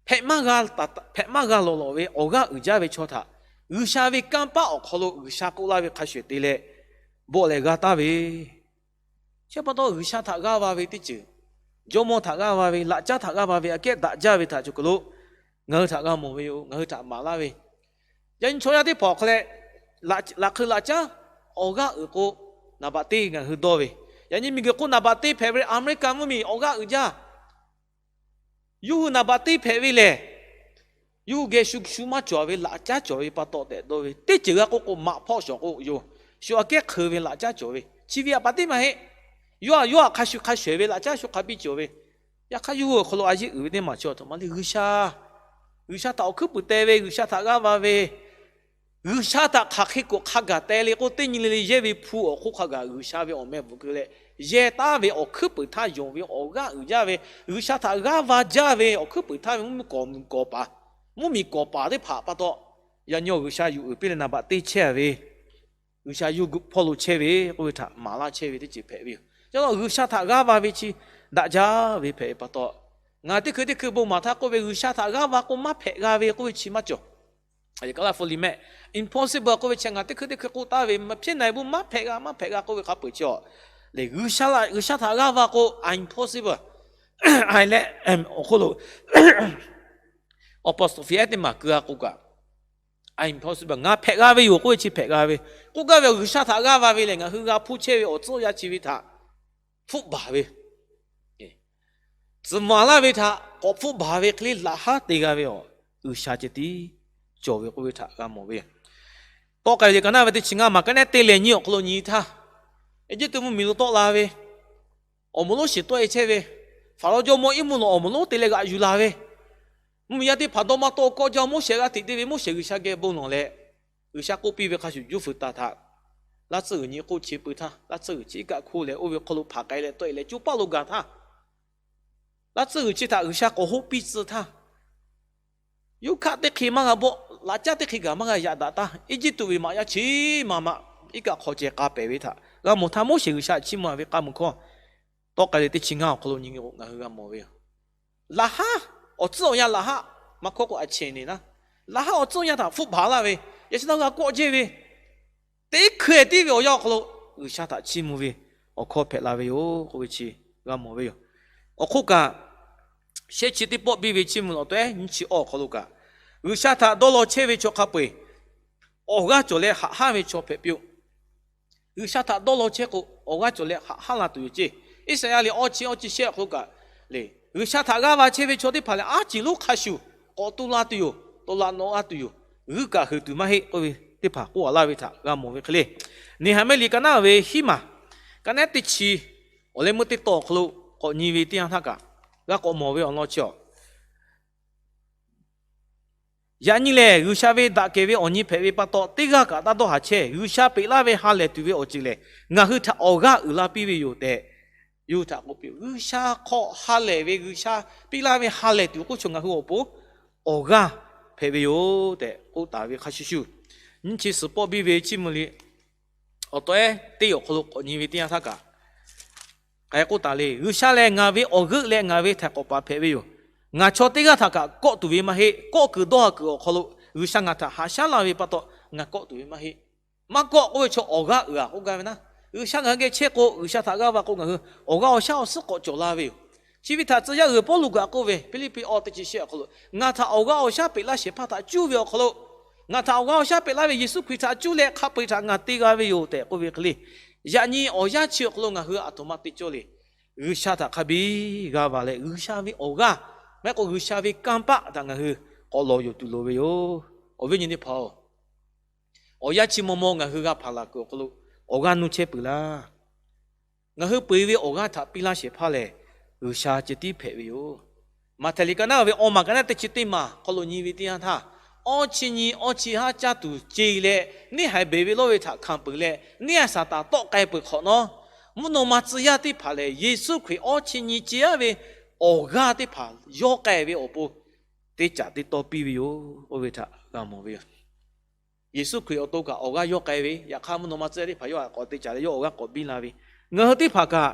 hpehꞈ maˇ g'a lawˬ lawˬ ve awˬ g'aˇ uiˍ jaˇ ve chaw htaꞈ G'uiˬsha ve kanˇ paˆ awˬ hk'aw lo G'uiˬsha k'oˆ laˇ ve hk'a shuˍ te leh bawˆ leh g'a taˍ ve, chi pa taw G'uiˬsha htaꞈ g'aˇ va ve teˇ ceuˬ, jawˇmawˇ htaꞈ g'aˇ va ve, laꞈ caˉ htaꞈ g'aˇ va ve aꞈ kehˉ daꞈ jaˇ ve htaꞈ cawˬ kuiˬ lo ngaˬ hui htaꞈ g'a mawˬ ve yoˬ. Ngaˬ hui htaꞈ maˍ laˇ ve, yaꞈ nyi chaw yaˇ teˇ hpaˍ awˬ hk'a leh laꞈ hk'eu laꞈ caˉ awˬ g'aˇ uiˍ k'o, naˍ baꞈ teˇ ngaˬ hui dawˇ ve, yaꞈ nyi miˬguiˬ hk'oˆ naˍ baꞈ teˇ hpehꞈ ve America mvuhˇmiˬ awˬ g'aˇ uiˍ jaˇ. Yawˇ hui naˍ baꞈ teˇ hpehꞈ ve lehˬ, yawˇ hui geh shu shu maˇ cawˬ ve laꞈ caˉ cawˬ ve pa taw tehꞈ dawˇ ve, teˇ ceuˬ g'a k'oˆ k'o maꞈ hpawˆ shawˍ k'o yoˬ. Shu aꞈ kehˉ hk'eu ve laꞈ caˉ cawˬ ve, chi ve aꞈ pa teˇ maˇ heˆ. Yawˇ aꞈ yawˇ aꞈ hk'a shuˍ hk'a shawˍ ve laꞈ caˉ shu hk'a biˇ cawˬ ve, yaꞈ hk'aˇ yawˇ hui awˬ hk'aw lo a yeˇ uiˍ ve teˇ maˬ chi a htoꞈ ma le G'uiˬsha, G'uiˬsha htaꞈ awˬ hkuiˉ puiˍ te ve, G'uiˬsha htaꞈ g'aˇ va ve, G'uiˬsha htaꞈ hk'aˬ hk'e k'oꞈ hk'a gaˬ te le k'o, teˇ nyi le le yehˇ ve hpu awˬ hk'oˆ hk'a gaˬ G'uiˬsha ve awˬ meh bvuhꞈ keu leh yehˇ taˉ ve awˬ hkuiˉ puiˍ htaˇ yonˍ ve awˬ g'aˇ uiˍ jaˇ ve, G'uiˬsha htaꞈ g'aˇ va jaˇ ve awˬ hkuiˉ puiˍ htaˇ ve mvuhˇmiˬ kawˍ mvuhˇmiˬ kawˍ paˍ, mvuhˇmiˬ kawˍ paˍ teˇ hpaˍ pa taw, yaꞈ nyi G'uiˬsha yuˬ uiˍ piˇ leh naˍ baꞈ teˇ chehˇ ve G'uiˬsha yawˇ hui hpawˇ lo chehˇ ve k'oˆ ve htaꞈ maˍ laˇ chehˇ ve teˇ ceuˬ hpehꞈ ve yoˬ. Yaꞈ nyi G'uiˬsha htaꞈ g'aˇ va ve chi daꞈ jaˇ ve hpehꞈ ve pa taw, ngaˬ teˇ hkui teˇ hkui bon maˍ htaˇ k'oˆ ve, G'uiˬsha htaꞈ g'aˇ va k'o maˇ hpehꞈ g'a ve k'oˆ ve chi maˇ cawˬ. Impossible k'oˆ ve chi ngaˬ teˇ hkui teˇ hkui k'oˆ taˍ ve, maˇ hpehꞈ g'a, maˇ hpehꞈ g'a k'oˆ ve hk'a peuˬ chi a le. G'uiˬsha htaꞈ g'aˇ va k'o, impossible. Leh awˬ hk'oˆ lo apostrophe teˇ maˬ keu a k'o kaꞈ, impossible, ngaˬ hpehꞈ g'a ve yoˬ k'oˆ ve chi hpehꞈ g'a ve, k'oˆ gaˇ ve G'uiˬsha htaꞈ g'aˇ va ve lehˬ, ngaˬ hui g'a hpuˇ chehˇ ve awˬ tcuhˉ awˬ yanˇ chi ve htaꞈ hpfuhˆ baˬ ve, tcuh maˍ laˇ ve htaꞈ k'awꞈ hpfuhˆ baˬ ve hk'e le laꞈ haˉ te g'a ve awˬ G'uiˬsha ceh tiˉ cawˬ ve k'oˆ ve htaꞈ g'a mawˬ ve yoˬ. Tawˆ k'ai ve kaꞈ naˇ ve teˇ chi ngaˇ maˬ ka neˉ teˇ lehˬ nyi awˬ hk'aw lo nyi htaˇ, Eˇjiˇtuꞈ mvuhˇmiˬ lo tawˆ la ve awˬ moˍ lonˉ shiˍ tawˆ e chehˇ ve, Hpaˍrawˇ jawˇmawˇ iˉ mvuhˇ lo awˬ moˍ lonˉ te leh g'aꞈ yuˬ la ve, mvuhˇmiˬ yaˇ teˇ hpaˍ dawˇ maˇ tawˆ kawˆ jaˇ Moˉseˍ g'a hteꞈ te ve, Moˉseˍ G'uiˬsha geh bon lawˬ leh, G'uiˬsha k'oˆ piˇ ve hk'a shuˍ juˇ fuiˍ taˍ htaꞈ laˇ tcuhˇ g'uiˬ nyi k'oˆ chi pui htaˇ, laˇ tcuhˇ g'uiˬ chi iˉ kaˆ hkoˇ leh oˇ ve hk'aw lo hpaˍ k'ai leh tawˆ e leh coˇ paˇ lo gaˬ htaˇ, laˇ tcuhˇ g'uiˬ chi htaꞈ G'uiˬsha k'awꞈ hoˆ piˇ tcuh htaˇ, yawˇ hkaˆ teˇ hk'e maˇ g'a bawˆ, laꞈ caˉ teˇ hk'e gaˬ maˇ g'a yaꞈ daꞈ taˇ, Eˇjiˇtuꞈ ve maꞈ yaˇ chi maꞈ maꞈ iˉ kaˆ hk'aw ceh k'a pehˍ ve htaꞈ g'a mawˬ htaˇ, Moˉseˍ G'uiˬsha chiˇ mvuh ve k'a muiˬ hkawˇ tawˆ k'ai ve teˇ chi ngaˇ awˬ hk'aw lo nyi k'o ngaˬ hui g'a mawˬ ve yoˬ. Laꞈ haˉ, awˬ tcuhˉ awˬ yanˇ laꞈ haˉ, maˇ hkawˇ k'o a chehˇ ne naˉ, laꞈ haˉ awˬ tcuhˉ awˬ yanˇ htaꞈ hpfuhˆ baˬ laˇ ve, yaꞈ chi htaˇ g'a kawˆ jehˇ ve, teˇ hkui tiˉ ve awˬ yanˇ awˬ hk'aw lo G'uiˬsha htaꞈ chiˇ mvuh ve awˬ hkawˇ hpehꞈ la ve yoˬ k'oˆ ve chi g'a mawˬ ve yoˬ. Awˬ hk'oˆ kaꞈ, shehˆ chi teˇ pawˆ biˇ ve Chiˇ mvuh lawˬ taweh nyiˇ chi awˬ awˬ hk'aw lo kaꞈ, G'uiˬsha htaꞈ dawˇ law chehˇ ve chaw hk'a peu eˬ awˬ g'aˇ cawˬ leh haꞈ hanˉ ve chaw hpehꞈ piˇ-oˆ. G'uiˬsha htaꞈ dawˇ law chehˇ k'o, awˬ g'aˇ cawˬ leh haꞈ hanˉ la tuˬ yoˬ ceˇ. Iˉsaˍyaˆ liꞈ awˇ chi awˇ chi shehˆ awˬ hk'aw lo kaꞈ le, G'uiˬsha htaꞈ g'aˇ va chehˇ ve chaw teˇ hpaˍ lehˬ, aˉ ciˍ lonˉ hk'a shuˍ k'awꞈ tu la tuˬ yoˬ, tawꞈ laꞈ nawꞈ g'a tuˬ yoˬ, g'uiˇ kaꞈ heuˬ tuˬ maˇ heˆ k'oˆ ve teˇ hpaˍ k'oˆ a laˇ ve htaꞈ g'a mawˬ ve hk'e le. Neˍhaiˍmeˆ liꞈ ka naˉ ve hiˉ maˬ, ka naˉ teˇ chi, awˬ leh meuˇ teˇ taw awˬ hk'aw lo k'awꞈ nyi ve teˇ yanˇ htaˇ kaꞈ, g'a k'awꞈ mawˬ ve awˬ lawn chi awˬ, yaꞈ nyi lehˬ G'uiˬsha ve daꞈ kehˬ ve awˬ nyi hpehꞈ ve pa taw, teˇ g'aˇ kaꞈ taˇ dawˇ haˍ chehˇ. G'uiˬsha peꞈ laˇ ve ha lehˬ tuˬ ve awˬ ceuˬ lehˬ, ngaˬ hui htaꞈ awˬ g'aˇ uiˍ la piˇ ve yoˬ tehꞈ, yawˇ hui htaꞈ k'oˆ piˇ-oˬ. G'uiˬsha hk'aw ha lehˬ ve, G'uiˬsha piˇ laˇ ve ha lehˬ tuˬ k'oˆ chaw ngaˬ hui awˬ pon awˬ g'aˇ hpehꞈ ve yoˬ tehꞈ k'oˆ taˍ ve hk'a shuˍ shuˍ, nyiˇ chi suhˍ pawˆ biˇ ve Chiˇ mvuh liꞈ awˬ taw ehˉ teˇ awˬ hk'aw lo k'awꞈ nyi ve teˇ yanˇ htaˇ kaꞈ, k'ai k'oˆ taˍ le. G'uiˬsha lehˬ ngaˬ ve awˬ g'euˆ leh ngaˬ ve htaiˍ hk'awꞈ paˍ hpehꞈ ve yoˬ. Ngaˬ chaw teˇ g'aˇ htaꞈ kaꞈ kawˆ tuˬ ve maˇ heˆ. Kawˆ kuiˬ dawˇ ha kuiˬ awˬ hk'aw lo G'uiˬsha ngaˬ htaꞈ haꞈ shaˉ laˇ ve pa taw, ngaˬ kawˆ tuˬ ve maˇ heˆ. Maˇ kawˆ k'oˆ ve chaw awˬ g'aˇ uiˍ a k'oˆ gaˇ ve naˉ. G'uiˬsha ngaˬ hui geh chehˇ k'o, G'uiˬsha htaꞈ g'aˇ va k'o, ngaˬ hui awˬ g'aˇ awˬ shaˉ awˬ suhˉ k'awꞈ cawˬ la ve yoˬ. Chi ve htaꞈ tcuh yaˇ g'uiˬ Pawˇluꞈ kaꞈ k'oˆ ve, Hpiˇliˇpiˆ awˬ teˇ chi shehˆ awˬ hk'aw lo, ngaˬ htaꞈ awˬ g'aˇ awˬ shaˉ peꞈ laˇ shehˍ hpaˇ htaꞈ cuˇ ve awˬ hk'aw lo, ngaˬ htaꞈ awˬ g'aˇ awˬ shaˉ peꞈ laˇ ve Yeˍsuˆ Hkriꞈ htaꞈ cuˇ leh hk'a peu-eˬ htaꞈ ngaˬ te g'a ve yoˬ tehꞈ k'oˆ ve hk'e le. Yaꞈ nyi awˬ yanˇ chi awˬ hk'aw lo ngaˬ hui aˬ htoꞈ ma te cawˇ le. G'uiˬsha htaꞈ hk'a biˇ g'a va leh, G'uiˬsha ve awˬ g'aˇ, maˇ k'o G'uiˬsha ve kanˇ paˆ htaꞈ ngaˬ hui k'awꞈ lawˬ yuˬ tuˬ loˍ ve yoˬ. Awˬ viˉ nyi teˇ hpaˍ-oˬ, awˬ yanˇ chi maw maw ngaˬ hui g'a hpaˍ laˬ kuiˬ awˬ hk'aw lo awˬ g'aˇ nuˇ chehˇ peuˬ laˇ. Ngaˬ hui peu-eˬ ve awˬ g'aˇ htaꞈ piˇ laˇ shehˍ hpaˇ lehˬ, G'uiˬsha ceh tiˉ hpehꞈ ve yoˬ. Maꞈhtehˍ liꞈ ka naˉ ve awˬ maˬ ka naˉ teˇ chi teˇ maˬ hk'aw lo nyi ve teˇ yanˇ htaˇ, awˇ chi nyi awˇ chi haˉ caˇ tuˬ ce leh, neˇ haiˬ beˬ ve lawˇ ve htaꞈ hkanˍ peuˬ leh, neˇ haiˬ Saˍtanˍ tawˆ k'ai peuˬ hk'awꞈ nawˉ, mvuhˇ naw ma tcuh yaˇ teˇ hpaˍ lehˬ, Yeˍsuˆ Hkriꞈ awˇ chi nyi ce-a ve awˬ g'aˇ teˇ hpaˍ yawˇ k'ai ve awˬ pon teˇ caꞈ teˇ tawˇ piˇ ve yoˬ. Oˇ ve htaꞈ g'a mawˬ ve yoˬ. Yeˍsuˆ Hkriꞈ awˬ to kaꞈ awˬ g'aˇ yawˇ k'ai ve, yaꞈ hk'aˇ mvuhˇ naw ma tcuh yaˇ teˇ hpaˍ yawˇ htaꞈ k'awꞈ te caˍ leh yawˇ awˬ g'aˇ k'awꞈ biˇ la ve, ngaˬ hui teˇ hpaˍ kaꞈ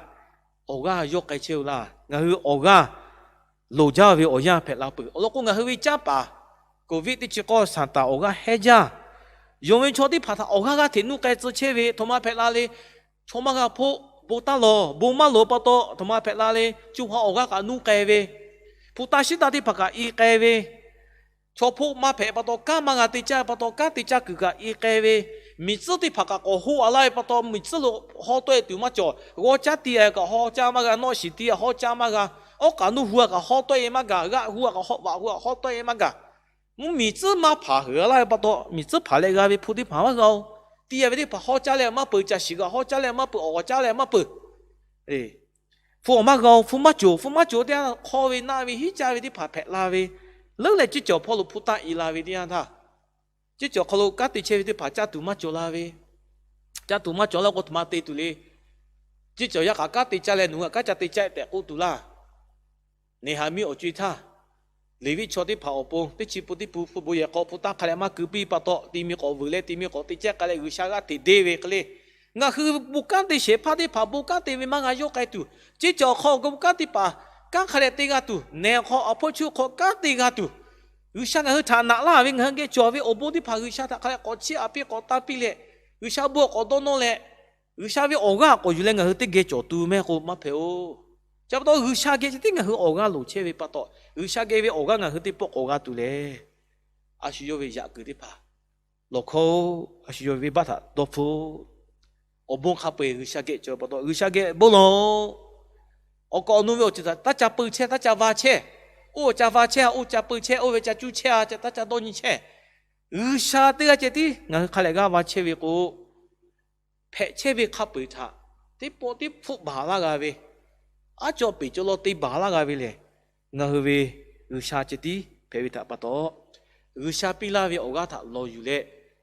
awˬ g'aˇ yawˇ k'ai chehˇ-oˬ laˇ. Ngaˬ hui awˬ g'aˇ loˍ jaˇ ve awˬ yanˇ hpehꞈ la peuˬ. Awˬ lawn k'o, ngaˬ hui ve canˇ paˍ Covid teˇ chi k'awˇ Saˍtanˍ awˬ g'aˇ hehnˇ jaˇ. Yonˍ ve chaw teˇ hpaˍ htaꞈ awˬ g'aˇ g'aˇ hteꞈ nuˇ k'ai tcuh chehˇ ve, aˬ htoꞈ ma hpehꞈ la le. Chaw maˇ g'a hpoˆ, bon taˇ lawˬ, bon maˇ loˍ pa taw, aˬ htoꞈ ma hpehꞈ la le. Co ha awˬ g'aˇ kaꞈ nuˇ k'ai ve, hpu taˇ shiˉ taˇ teˇ hpaˍ kaꞈ i k'ai ve, chaw hpoˆ maˇ hpehꞈ pa taw, kanˉ maˇ g'a te caˇ pa taw, kanˉ te caˇ kuiˬ kaꞈ i k'ai ve, miˬ tcuhˉ teˇ hpaˍ kaꞈ k'awꞈ hoˆ a laˇ ve pa taw, miˬ tcuhˉ lo haw tawˆ-e tuˬ maˇ cawˬ. G'awˇ caˉ ti a kaꞈ haw caˇ maˇ g'a, nawˆ shiˍ ti a haw caˇ maˇ g'a, awˉ k'aꞈ nuˇ hu a kaꞈ haw tawˆ-e maˇ gaˬ, g'aˆ hu a kaꞈ haw, vaꞈ hu a haw tawˆ-e maˇ gaˬ. Mvuhˇmiˬ tcuhˉ maˇ hpanˍ heuˬ a laˇ ve pa taw, miˬ tcuhˉ hpanˍ leh g'a ve hpu teˇ hpaˍ maˇ g'a-oˬ. Ti a ve teˇ hpaˍ haw caˇ leh maˇ peuˬ, caˬ shiˍ g'aꞈ haw caˇ leh maˇ peuˬ, awˬ g'aꞈ caˇ leh maˇ peuˬ. Hpu awˬ maˇ g'a-oˬ, hpu maˇ cawˬ, hpu maˇ cawˬ teˇ yanˇ hk'aw ve naˆ ve hiˉ caˇ ve teˇ hpaˍ hpehꞈ la ve, leuˉ leh ceˇ cawˬ hpawˇ lo hpu taˇ i la ve teˇ yanˇ htaˇ, ceˇ cawˬ hk'aw lo kanˉ te chehˇ ve teˇ hpaˍ caˇ tuˬ maˇ cawˬ la ve, caˇ tuˬ maˇ cawˬ laˇ k'o, aˬ htoꞈ ma te tuˬ le. Ceˇ cawˬ yaˇ kaꞈ kanˉ te caˇ leh nawˬ hui kaꞈ kanˉ ca te caˇ-e tehꞈ k'oˆ tuˬ laˇ. Neˍhaiˍmiˆ awˬ co-e htaˇ, Leˍviˆ chaw teˇ hpaˍ awˬ pon teˇ chi pun teˇ pun hpu bon yehˬ hk'aw hpu taˇ hk'a leh maˇ keu piˇ pa taw, ti mi k'awꞈ vuiˬ leh ti mi k'awꞈ te caˇ k'ai leh G'uiˬsha g'aˇ hteꞈ deˇ ve hk'e le. Ngaˬ hui bon kanˉ te shehˍ hpaˇ teˇ hpaˍ bon kanˉ te ve maˇ g'a yawˇ k'ai tuˬ, ceˇ cawˬ hk'aw bon kanˉ teˇ hpaˍ kanˉ hk'a leh te g'a tuˬ, nehˬ hk'aw awˬ hpfuhˇ chuˇ hk'aw kanˉ te g'a tuˬ, G'uiˬsha ngaˬ hui htaꞈ naꞈ laˇ ve ngaˬ hui geh cawˬ ve awˬ bon teˇ hpaˍ G'uiˬsha htaꞈ hk'a leh k'awꞈ chiˇ aꞈ piˇ k'awꞈ taˇ piˇ leh, G'uiˬsha bon k'awꞈ dawˇ nawˇ leh, G'uiˬsha ve awˬ g'aˇ k'awꞈ yuˬ leh ngaˬ hui teˇ geh cawˬ tuˬ mehˆ k'o maˇ hpehꞈ-oˬ. Chi pa taw G'uiˬsha geh ceh tiˉ ngaˬ hui awˬ g'aˇ loˍ chehˇ ve pa taw, G'uiˬsha geh ve awˬ g'aˇ ngaˬ hui teˇ pawˆ k'awꞈ g'a tuˬ lehˬ, a shu yawˇ ve yaꞈ kuiˬ teˇ hpaˍ lawˬ hkawˇ-oˬ, a shu yawˇ ve venˇbaˆ htaꞈ dawˇ hpfuhˆ. Awˬ bon hk'a peu-eˬ G'uiˬsha geh cawˬ pa taw G'uiˬsha geh bon lawˬ-oˬ. Awˬ kaꞈ awˬ nu ve awˬ ceuˬ htaꞈ taˇ ca peu chehˇ, taˇ ca va chehˇ. Oˇ ca va chehˇ, oˇ ca peu chehˇ, oˇ ve ca cuˇ chehˇ, taˇ ca dawˇ nyi chehˇ. G'uiˬsha teˇ g'aˇ ceh tiˉ ngaˬ hui hk'a leh g'aˇ va chehˇ ve k'o, hpehꞈ chehˇ ve hk'a peu-eˬ htaꞈ teˇ pawˆ teˇ hpfuhˆ baˬ laˇ g'a ve, aˉ cawˇ peˍ cawˇ lawˇ te baˬ laˇ g'a ve lehˬ, ngaˬ hui ve G'uiˬsha ceh tiˉ hpehꞈ ve htaꞈ pa taw, G'uiˬsha piˇ laˇ ve awˬ g'aˇ htaꞈ lawˬ yuˬ leh,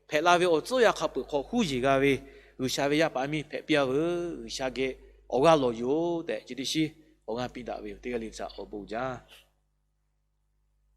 hpehꞈ la ve awˬ tcuhˉ awˬ yanˇ hk'a peu-eˬ hk'aw huˉ yeˬ g'a ve G'uiˬsha ve yaˇ paˍ yaˇ miˇ hpehꞈ piˇ-a veuˬ. G'uiˬsha geh awˬ g'aˇ lawˬ yuˬ-oˬ tehꞈ, chi teˇ shiˉ awˬ g'aˇ piˇ daꞈ ve yoˬ. Teˇ g'aˇ le htaꞈ awˬ bon jaˇ.